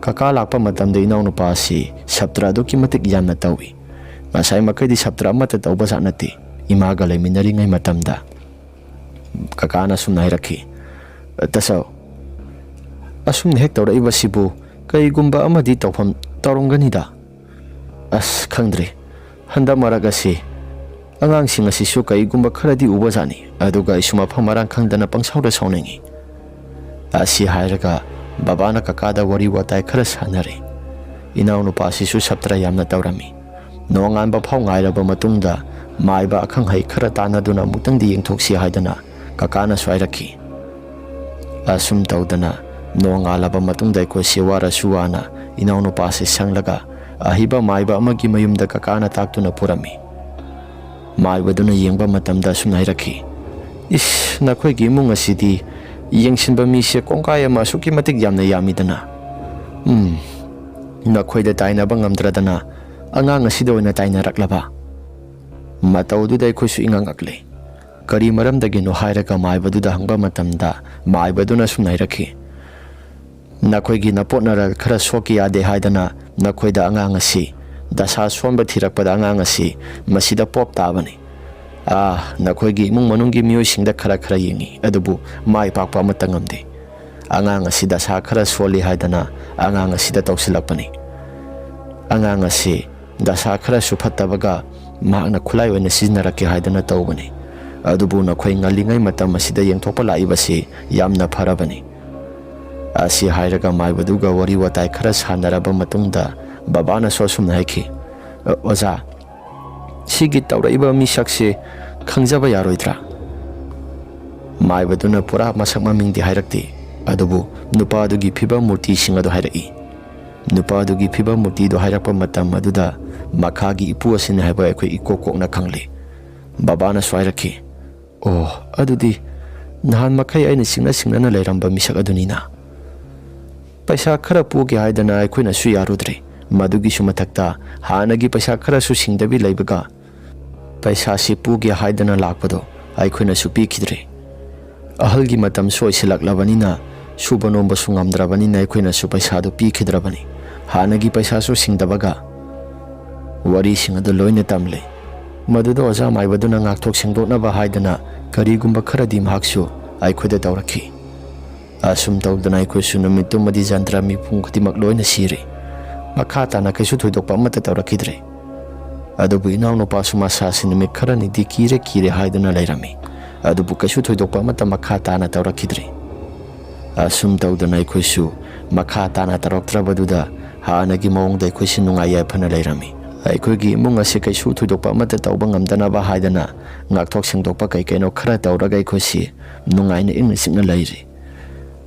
ꯀꯀꯥ ꯂꯥꯛꯄ ꯃꯇꯝꯗ ꯏꯅꯥꯎꯅꯨꯄꯥ ꯑꯁꯤ ꯁꯞꯇ꯭ꯔ ꯑꯗꯨꯛꯀꯤ ꯃꯇꯤꯛ ꯌꯥꯝꯅ ꯇꯧꯏ꯫ ꯉꯁꯥꯏ ꯃꯈꯩꯗꯤ ꯁꯞꯇ꯭ꯔ ꯑꯃꯠꯇ ꯇꯧꯕ ꯖꯥꯠ ꯅꯠꯇꯦ꯫ ꯏꯃꯥꯒ ꯂꯩꯃꯤꯟꯅꯔꯤꯉꯩ ꯃꯇꯝꯗ ꯀꯀꯥꯅ ꯑꯁꯨꯝꯅ ꯍꯥꯏꯔꯛꯈꯤ, "ꯇꯥꯆꯧ, ꯑꯁꯨꯝꯅ ꯍꯦꯛ ꯇꯧꯔꯛꯏꯕꯁꯤꯕꯨ ꯀꯩꯒꯨꯝꯕ ꯑꯃꯗꯤ ꯇꯧꯐꯝ ꯇꯧꯔꯝꯒꯅꯤꯗ꯫ ꯑꯁ, ꯈꯪꯗ꯭ꯔꯦ꯫ ꯍꯟꯗꯛ ꯃꯔꯛ ꯑꯁꯤ ꯑꯉꯥꯡꯁꯤꯡ ꯑꯁꯤꯁꯨ ꯀꯩꯒꯨꯝꯕ ꯈꯔꯗꯤ ꯎꯕ ꯖꯥꯠꯅꯤ, ꯑꯗꯨꯒ ꯑꯩꯁꯨ ꯃꯐꯝ ꯃꯔꯥꯡ ꯈꯪꯗꯅ ꯄꯪꯁꯥꯎꯗ ꯁꯥꯎꯅꯤꯡꯏ"꯫ ꯑꯁꯤ ꯍꯥꯏꯔꯒ ꯕꯕꯥꯅ ꯀꯀꯥꯗ ꯋꯥꯔꯤ ꯋꯥꯇꯥꯏ ꯈꯔ ꯁꯥꯟꯅꯔꯦ꯫ ꯏꯅꯥꯎꯅꯨꯄꯥꯁꯤꯁꯨ ꯁꯞꯇ꯭ꯔ ꯌꯥꯝꯅ ꯇꯧꯔꯝꯃꯤ꯫ ꯅꯣꯡꯉꯥꯟꯕ ꯐꯥꯎ ꯉꯥꯏꯔꯕ ꯃꯇꯨꯡꯗ ꯃꯥꯏꯕ ꯑꯈꯪ ꯑꯍꯩ ꯈꯔ ꯇꯥꯟꯅꯗꯨꯅ ꯑꯃꯨꯛꯇꯪꯗꯤ ꯌꯦꯡꯊꯣꯛꯁꯤ ꯍꯥꯏꯗꯅ ꯀꯀꯥꯅꯁꯨ ꯍꯥꯏꯔꯛꯈꯤ꯫ ꯑꯁꯨꯝ ꯇꯧꯗꯅ ꯅꯣꯡꯉꯥꯜꯂꯕ ꯃꯇꯨꯡꯗ ꯑꯩꯈꯣꯏꯁꯦ ꯋꯥꯔꯁꯨ ꯋꯥꯅ ꯏꯅꯥꯎꯅꯨꯄꯥꯁꯦ ꯁꯪꯂꯒ ꯑꯍꯩꯕ ꯃꯥꯏꯕ ꯑꯃꯒꯤ ꯃꯌꯨꯝꯗ ꯀꯀꯥꯅ ꯇꯥꯛꯇꯨꯅ ꯄꯨꯔꯝꯃꯤ꯫ ꯃꯥꯏꯕꯗꯨꯅ ꯌꯦꯡꯕ ꯃꯇꯝꯗ ꯑꯁꯨꯝꯅ ꯍꯥꯏꯔꯛꯈꯤ, "ꯏꯁ, ꯅꯈꯣꯏꯒꯤ ꯏꯃꯨꯡ ꯑꯁꯤꯗꯤ ꯌꯦꯡꯁꯤꯟꯕ ꯃꯤꯁꯦ ꯀꯣꯡꯒꯥꯏ ꯑꯃ ꯑꯁꯨꯛꯀꯤ ꯃꯇꯤꯛ ꯌꯥꯝꯅ ꯌꯥꯝꯃꯤꯗꯅ꯫ ꯎꯝ, ꯅꯈꯣꯏꯗ ꯇꯥꯏꯅꯕ ꯉꯝꯗ꯭ꯔꯗꯅ ꯑꯉꯥꯡ ꯑꯁꯤꯗ ꯑꯣꯏꯅ ꯇꯥꯏꯅꯔꯛꯂꯕ?" ꯃꯇꯧꯗꯨꯗ ꯑꯩꯈꯣꯏꯁꯨ ꯏꯉꯛ ꯉꯛꯂꯦ꯫ ꯀꯔꯤ ꯃꯔꯝꯗꯒꯤꯅꯣ ꯍꯥꯏꯔꯒ ꯃꯥꯏꯕꯗꯨꯗ ꯍꯪꯕ ꯃꯇꯝꯗ ꯃꯥꯏꯕꯗꯨꯅ ꯑꯁꯨꯝꯅ ꯍꯥꯏꯔꯛꯈꯤ, "ꯅꯈꯣꯏꯒꯤ ꯅꯄꯣꯠ ꯅꯔꯜ ꯈꯔ ꯁꯣꯛꯀꯦ ꯌꯥꯗꯦ ꯍꯥꯏꯗꯅ ꯅꯈꯣꯏꯗ ꯑꯉꯥꯡ ꯑꯁꯤ, ꯗꯁꯥ ꯁꯣꯟꯕ ꯊꯤꯔꯛꯄꯗ ꯑꯉꯥꯡ ꯑꯁꯤ ꯃꯁꯤꯗ ꯄꯣꯞ ꯇꯥꯕꯅꯤ꯫ ꯑꯥ, ꯅꯈꯣꯏꯒꯤ ꯏꯃꯨꯡ ꯃꯅꯨꯡꯒꯤ ꯃꯤꯑꯣꯏꯁꯤꯡꯗ ꯈꯔ ꯈꯔ ꯌꯦꯡꯉꯤ, ꯑꯗꯨꯕꯨ ꯃꯥꯏ ꯄꯥꯛꯄ ꯑꯃꯠꯇ ꯉꯝꯗꯦ꯫ ꯑꯉꯥꯡ ꯑꯁꯤ ꯗꯁꯥ ꯈꯔ ꯁꯣꯜꯂꯤ ꯍꯥꯏꯗꯅ ꯑꯉꯥꯡ ꯑꯁꯤꯗ ꯇꯧꯁꯤꯜꯂꯛꯄꯅꯤ꯫ ꯑꯉꯥꯡ ꯑꯁꯤ ꯗꯁꯥ ꯈꯔꯁꯨ ꯐꯠꯇꯕꯒ ꯃꯍꯥꯛꯅ ꯈꯨꯠꯂꯥꯏ ꯑꯣꯏꯅ ꯁꯤꯖꯤꯟꯅꯔꯛꯀꯦ ꯍꯥꯏꯗꯅ ꯇꯧꯕꯅꯤ꯫ ꯑꯗꯨꯕꯨ ꯅꯈꯣꯏ ꯉꯜꯂꯤꯉꯩ ꯃꯇꯝ ꯑꯁꯤꯗ ꯌꯦꯡꯊꯣꯛꯄ ꯂꯥꯛꯏꯕꯁꯤ ꯌꯥꯝꯅ ꯐꯔꯕꯅꯤ"꯫ ꯑꯁꯤ ꯍꯥꯏꯔꯒ ꯃꯥꯏꯕꯗꯨꯒ ꯋꯥꯔꯤ ꯋꯥꯇꯥꯏ ꯈꯔ ꯁꯥꯟꯅꯔꯕ ꯃꯇꯨꯡꯗ ꯕꯕꯥꯅꯁꯨ ꯑꯁꯨꯝꯅ ꯍꯥꯏꯈꯤ, "ꯑ, ꯑꯣꯖꯥ, ꯁꯤꯒꯤ ꯇꯧꯔꯛꯏꯕ ꯃꯤꯁꯛꯁꯦ ꯈꯪꯖꯕ ꯌꯥꯔꯣꯏꯗ꯭ꯔꯥ?" ꯃꯥꯏꯕꯗꯨꯅ ꯄꯨꯔꯥ ꯃꯁꯛ ꯃꯃꯤꯡꯗꯤ ꯍꯥꯏꯔꯛꯇꯦ, ꯑꯗꯨꯕꯨ ꯅꯨꯄꯥꯗꯨꯒꯤ ꯐꯤꯕꯝ ꯃꯨꯔꯇꯤꯁꯤꯡ ꯑꯗꯨ ꯍꯥꯏꯔꯛꯏ꯫ ꯅꯨꯄꯥꯗꯨꯒꯤ ꯐꯤꯕꯝ ꯃꯨꯔꯇꯤꯗꯨ ꯍꯥꯏꯔꯛꯄ ꯃꯇꯝ ꯑꯗꯨꯗ ꯃꯈꯥꯒꯤ ꯏꯄꯨ ꯑꯁꯤꯅꯤ ꯍꯥꯏꯕ ꯑꯩꯈꯣꯏ ꯏꯀꯣꯛ ꯀꯣꯛꯅ ꯈꯪꯂꯦ꯫ ꯕꯕꯥꯅꯁꯨ ꯍꯥꯏꯔꯛꯈꯤ, "ꯑꯣ, ꯑꯗꯨꯗꯤ ꯅꯍꯥꯟ ꯃꯈꯩ ꯑꯩꯅ ꯆꯤꯡꯅ ꯆꯤꯡꯅꯅ ꯂꯩꯔꯝꯕ ꯃꯤꯁꯛ ꯑꯗꯨꯅꯤꯅ꯫ ꯄꯩꯁꯥ ꯈꯔ ꯄꯨꯒꯦ ꯍꯥꯏꯗꯅ ꯑꯩꯈꯣꯏꯅꯁꯨ ꯌꯥꯔꯨꯗ꯭ꯔꯦ꯫ ꯃꯗꯨꯒꯤꯁꯨ ꯃꯊꯛꯇ ꯍꯥꯟꯅꯒꯤ ꯄꯩꯁꯥ ꯈꯔꯁꯨ ꯁꯤꯡꯗꯕꯤ ꯂꯩꯕꯒ ꯄꯩꯁꯥꯁꯤ ꯄꯨꯒꯦ ꯍꯥꯏꯗꯅ ꯂꯥꯛꯄꯗꯣ ꯑꯩꯈꯣꯏꯅꯁꯨ ꯄꯤꯈꯤꯗ꯭ꯔꯦ꯫ ꯑꯍꯜꯒꯤ ꯃꯇꯝꯁꯨ ꯑꯣꯏꯁꯤꯜꯂꯛꯂꯕꯅꯤꯅ ꯁꯨꯕ ꯅꯣꯝꯕꯁꯨ ꯉꯝꯗ꯭ꯔꯕꯅꯤꯅ ꯑꯩꯈꯣꯏꯅꯁꯨ ꯄꯩꯁꯥꯗꯨ ꯄꯤꯈꯤꯗ꯭ꯔꯕꯅꯤ꯫ ꯍꯥꯟꯅꯒꯤ ꯄꯩꯁꯥꯁꯨ ꯁꯤꯡꯗꯕꯒ"꯫ ꯋꯥꯔꯤꯁꯤꯡ ꯑꯗꯨ ꯂꯣꯏꯅ ꯇꯝꯂꯦ꯫ ꯃꯗꯨꯗ ꯑꯣꯖꯥ ꯃꯥꯏꯕꯗꯨꯅ ꯉꯥꯛꯊꯣꯛ ꯁꯦꯡꯗꯣꯛꯅꯕ ꯍꯥꯏꯗꯅ ꯀꯔꯤꯒꯨꯝꯕ ꯈꯔꯗꯤ ꯃꯍꯥꯛꯁꯨ ꯑꯩꯈꯣꯏꯗ ꯇꯧꯔꯛꯈꯤ꯫ ꯑꯁꯨꯝ ꯇꯧꯗꯅ ꯑꯩꯈꯣꯏꯁꯨ ꯅꯨꯃꯤꯠꯇꯨꯃꯗꯤ ꯖꯟꯇ꯭ꯔ ꯃꯤꯄꯨꯝ ꯈꯨꯗꯤꯡꯃꯛ ꯂꯣꯏꯅ ꯁꯤꯔꯦ꯫ ꯃꯈꯥ ꯇꯥꯅ ꯀꯩꯁꯨ ꯊꯣꯏꯗꯣꯛꯄ ꯑꯃꯠꯇ ꯇꯧꯔꯛꯈꯤꯗ꯭ꯔꯦ꯫ ꯑꯗꯨꯕꯨ ꯏꯅꯥꯎꯅꯨꯄꯥꯁꯨ ꯃꯁꯥꯁꯤ ꯅꯨꯃꯤꯠ ꯈꯔꯅꯤꯗꯤ ꯀꯤꯔꯦ ꯀꯤꯔꯦ ꯍꯥꯏꯗꯨꯅ ꯂꯩꯔꯝꯃꯤ꯫ ꯑꯗꯨꯕꯨ ꯀꯩꯁꯨ ꯊꯣꯏꯗꯣꯛꯄ ꯑꯃꯠꯇ ꯃꯈꯥ ꯇꯥꯅ ꯇꯧꯔꯛꯈꯤꯗ꯭ꯔꯦ꯫ ꯑꯁꯨꯝ ꯇꯧꯗꯅ ꯑꯩꯈꯣꯏꯁꯨ ꯃꯈꯥ ꯇꯥꯅ ꯇꯧꯔꯛꯇ꯭ꯔꯕꯗꯨꯗ ꯍꯥꯟꯅꯒꯤ ꯃꯑꯣꯡꯗ ꯑꯩꯈꯣꯏꯁꯤ ꯅꯨꯡꯉꯥꯏ ꯌꯥꯏꯐꯅ ꯂꯩꯔꯝꯃꯤ꯫ ꯑꯩꯈꯣꯏꯒꯤ ꯏꯃꯨꯡ ꯑꯁꯤ ꯀꯩꯁꯨ ꯊꯣꯏꯗꯣꯛꯄ ꯑꯃꯠꯇ ꯇꯧꯕ ꯉꯝꯗꯅꯕ ꯍꯥꯏꯗꯅ ꯉꯥꯛꯊꯣꯛ ꯁꯦꯡꯗꯣꯛꯄ ꯀꯩ ꯀꯩꯅꯣ ꯈꯔ ꯇꯧꯔꯒ ꯑꯩꯈꯣꯏꯁꯤ ꯅꯨꯡꯉꯥꯏꯅ ꯏꯪꯅ ꯆꯤꯛꯅ ꯂꯩꯔꯤ꯫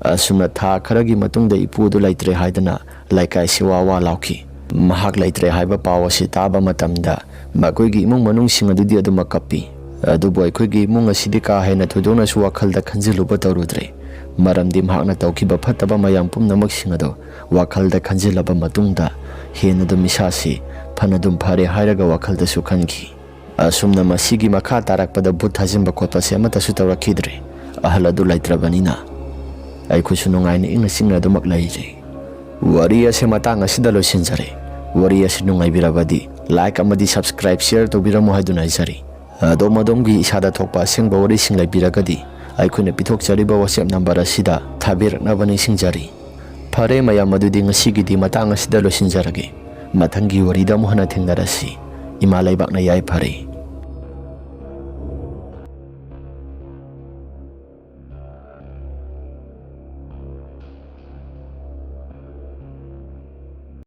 ꯑꯁꯨꯝꯅ ꯊꯥ ꯈꯔꯒꯤ ꯃꯇꯨꯡꯗ ꯏꯄꯨ ꯑꯗꯨ ꯂꯩꯇ꯭ꯔꯦ ꯍꯥꯏꯗꯅ ꯂꯩꯀꯥꯏꯁꯤ ꯋꯥ ꯋꯥ ꯂꯥꯎꯈꯤ꯫ ꯃꯍꯥꯛ ꯂꯩꯇ꯭ꯔꯦ ꯍꯥꯏꯕ ꯄꯥꯎ ꯑꯁꯤ ꯇꯥꯕ ꯃꯇꯝꯗ ꯃꯈꯣꯏꯒꯤ ꯏꯃꯨꯡ ꯃꯅꯨꯡꯁꯤꯡ ꯑꯗꯨꯗꯤ ꯑꯗꯨꯃꯛ ꯀꯞꯄꯤ꯫ ꯑꯗꯨꯕꯨ ꯑꯩꯈꯣꯏꯒꯤ ꯏꯃꯨꯡ ꯑꯁꯤꯗꯤ ꯀꯥ ꯍꯦꯟꯅ ꯊꯣꯏꯗꯣꯛꯅꯁꯨ ꯋꯥꯈꯜꯗ ꯈꯟꯖꯤꯜꯂꯨꯕ ꯇꯧꯔꯨꯗ꯭ꯔꯦ꯫ ꯃꯔꯝꯗꯤ ꯃꯍꯥꯛꯅ ꯇꯧꯈꯤꯕ ꯐꯠꯇꯕ ꯃꯌꯥꯝ ꯄꯨꯝꯅꯃꯛꯁꯤꯡ ꯑꯗꯨ ꯋꯥꯈꯜꯗ ꯈꯟꯖꯤꯜꯂꯕ ꯃꯇꯨꯡꯗ ꯍꯦꯟꯅ ꯑꯗꯨꯝ ꯏꯁꯥꯁꯤ ꯐꯅ ꯑꯗꯨꯝ ꯐꯔꯦ ꯍꯥꯏꯔꯒ ꯋꯥꯈꯜꯗꯁꯨ ꯈꯟꯈꯤ꯫ ꯑꯁꯨꯝꯅ ꯃꯁꯤꯒꯤ ꯃꯈꯥ ꯇꯥꯔꯛꯄꯗ ꯚꯨꯠ ꯊꯥꯖꯤꯟꯕ ꯈꯣꯠꯄꯁꯦ ꯑꯃꯠꯇꯁꯨ ꯇꯧꯔꯛꯈꯤꯗ꯭ꯔꯦ꯫ ꯑꯍꯜ ꯑꯗꯨ ꯂꯩꯇ꯭ꯔꯕꯅꯤꯅ ꯑꯩꯈꯣꯏꯁꯨ ꯅꯨꯡꯉꯥꯏꯅ ꯏꯪꯅ ꯆꯤꯛꯅ ꯑꯗꯨꯃꯛ ꯂꯩꯔꯦ꯫ ꯋꯥꯔꯤ ꯑꯁꯤ ꯃꯇꯥꯡ ꯑꯁꯤꯗ ꯂꯣꯏꯁꯤꯟꯖꯔꯦ꯫ ꯋꯥꯔꯤ ꯑꯁꯤ ꯅꯨꯡꯉꯥꯏꯕꯤꯔꯕꯗꯤ like ꯑꯃꯗꯤ subscribe, share ꯇꯧꯕꯤꯔꯝꯃꯨ ꯍꯥꯏꯗꯨꯅ ꯍꯥꯏꯖꯔꯤ꯫ ꯑꯗꯣꯝ ꯑꯗꯣꯝꯒꯤ ꯏꯁꯥꯗ ꯊꯣꯛꯄ ꯑꯁꯦꯡꯕ ꯋꯥꯔꯤꯁꯤꯡ ꯂꯩꯕꯤꯔꯒꯗꯤ ꯑꯩꯈꯣꯏꯅ ꯄꯤꯊꯣꯛꯆꯔꯤꯕ WhatsApp number ꯑꯁꯤꯗ ꯊꯥꯕꯤꯔꯛꯅꯕ ꯅꯤꯡꯁꯤꯡꯖꯔꯤ꯫ ꯐꯔꯦ ꯃꯌꯥꯝ, ꯑꯗꯨꯗꯤ ꯉꯁꯤꯒꯤꯗꯤ ꯃꯇꯥꯡ ꯑꯁꯤꯗ ꯂꯣꯏꯁꯤꯟꯖꯔꯒꯦ꯫ ꯃꯊꯪꯒꯤ ꯋꯥꯔꯤꯗ ꯑꯃꯨꯛ ꯍꯟꯅ ꯊꯦꯡꯅꯔꯁꯤ꯫ ꯏꯃꯥ ꯂꯩꯕꯥꯛꯅ ꯌꯥꯏꯐꯔꯦ꯫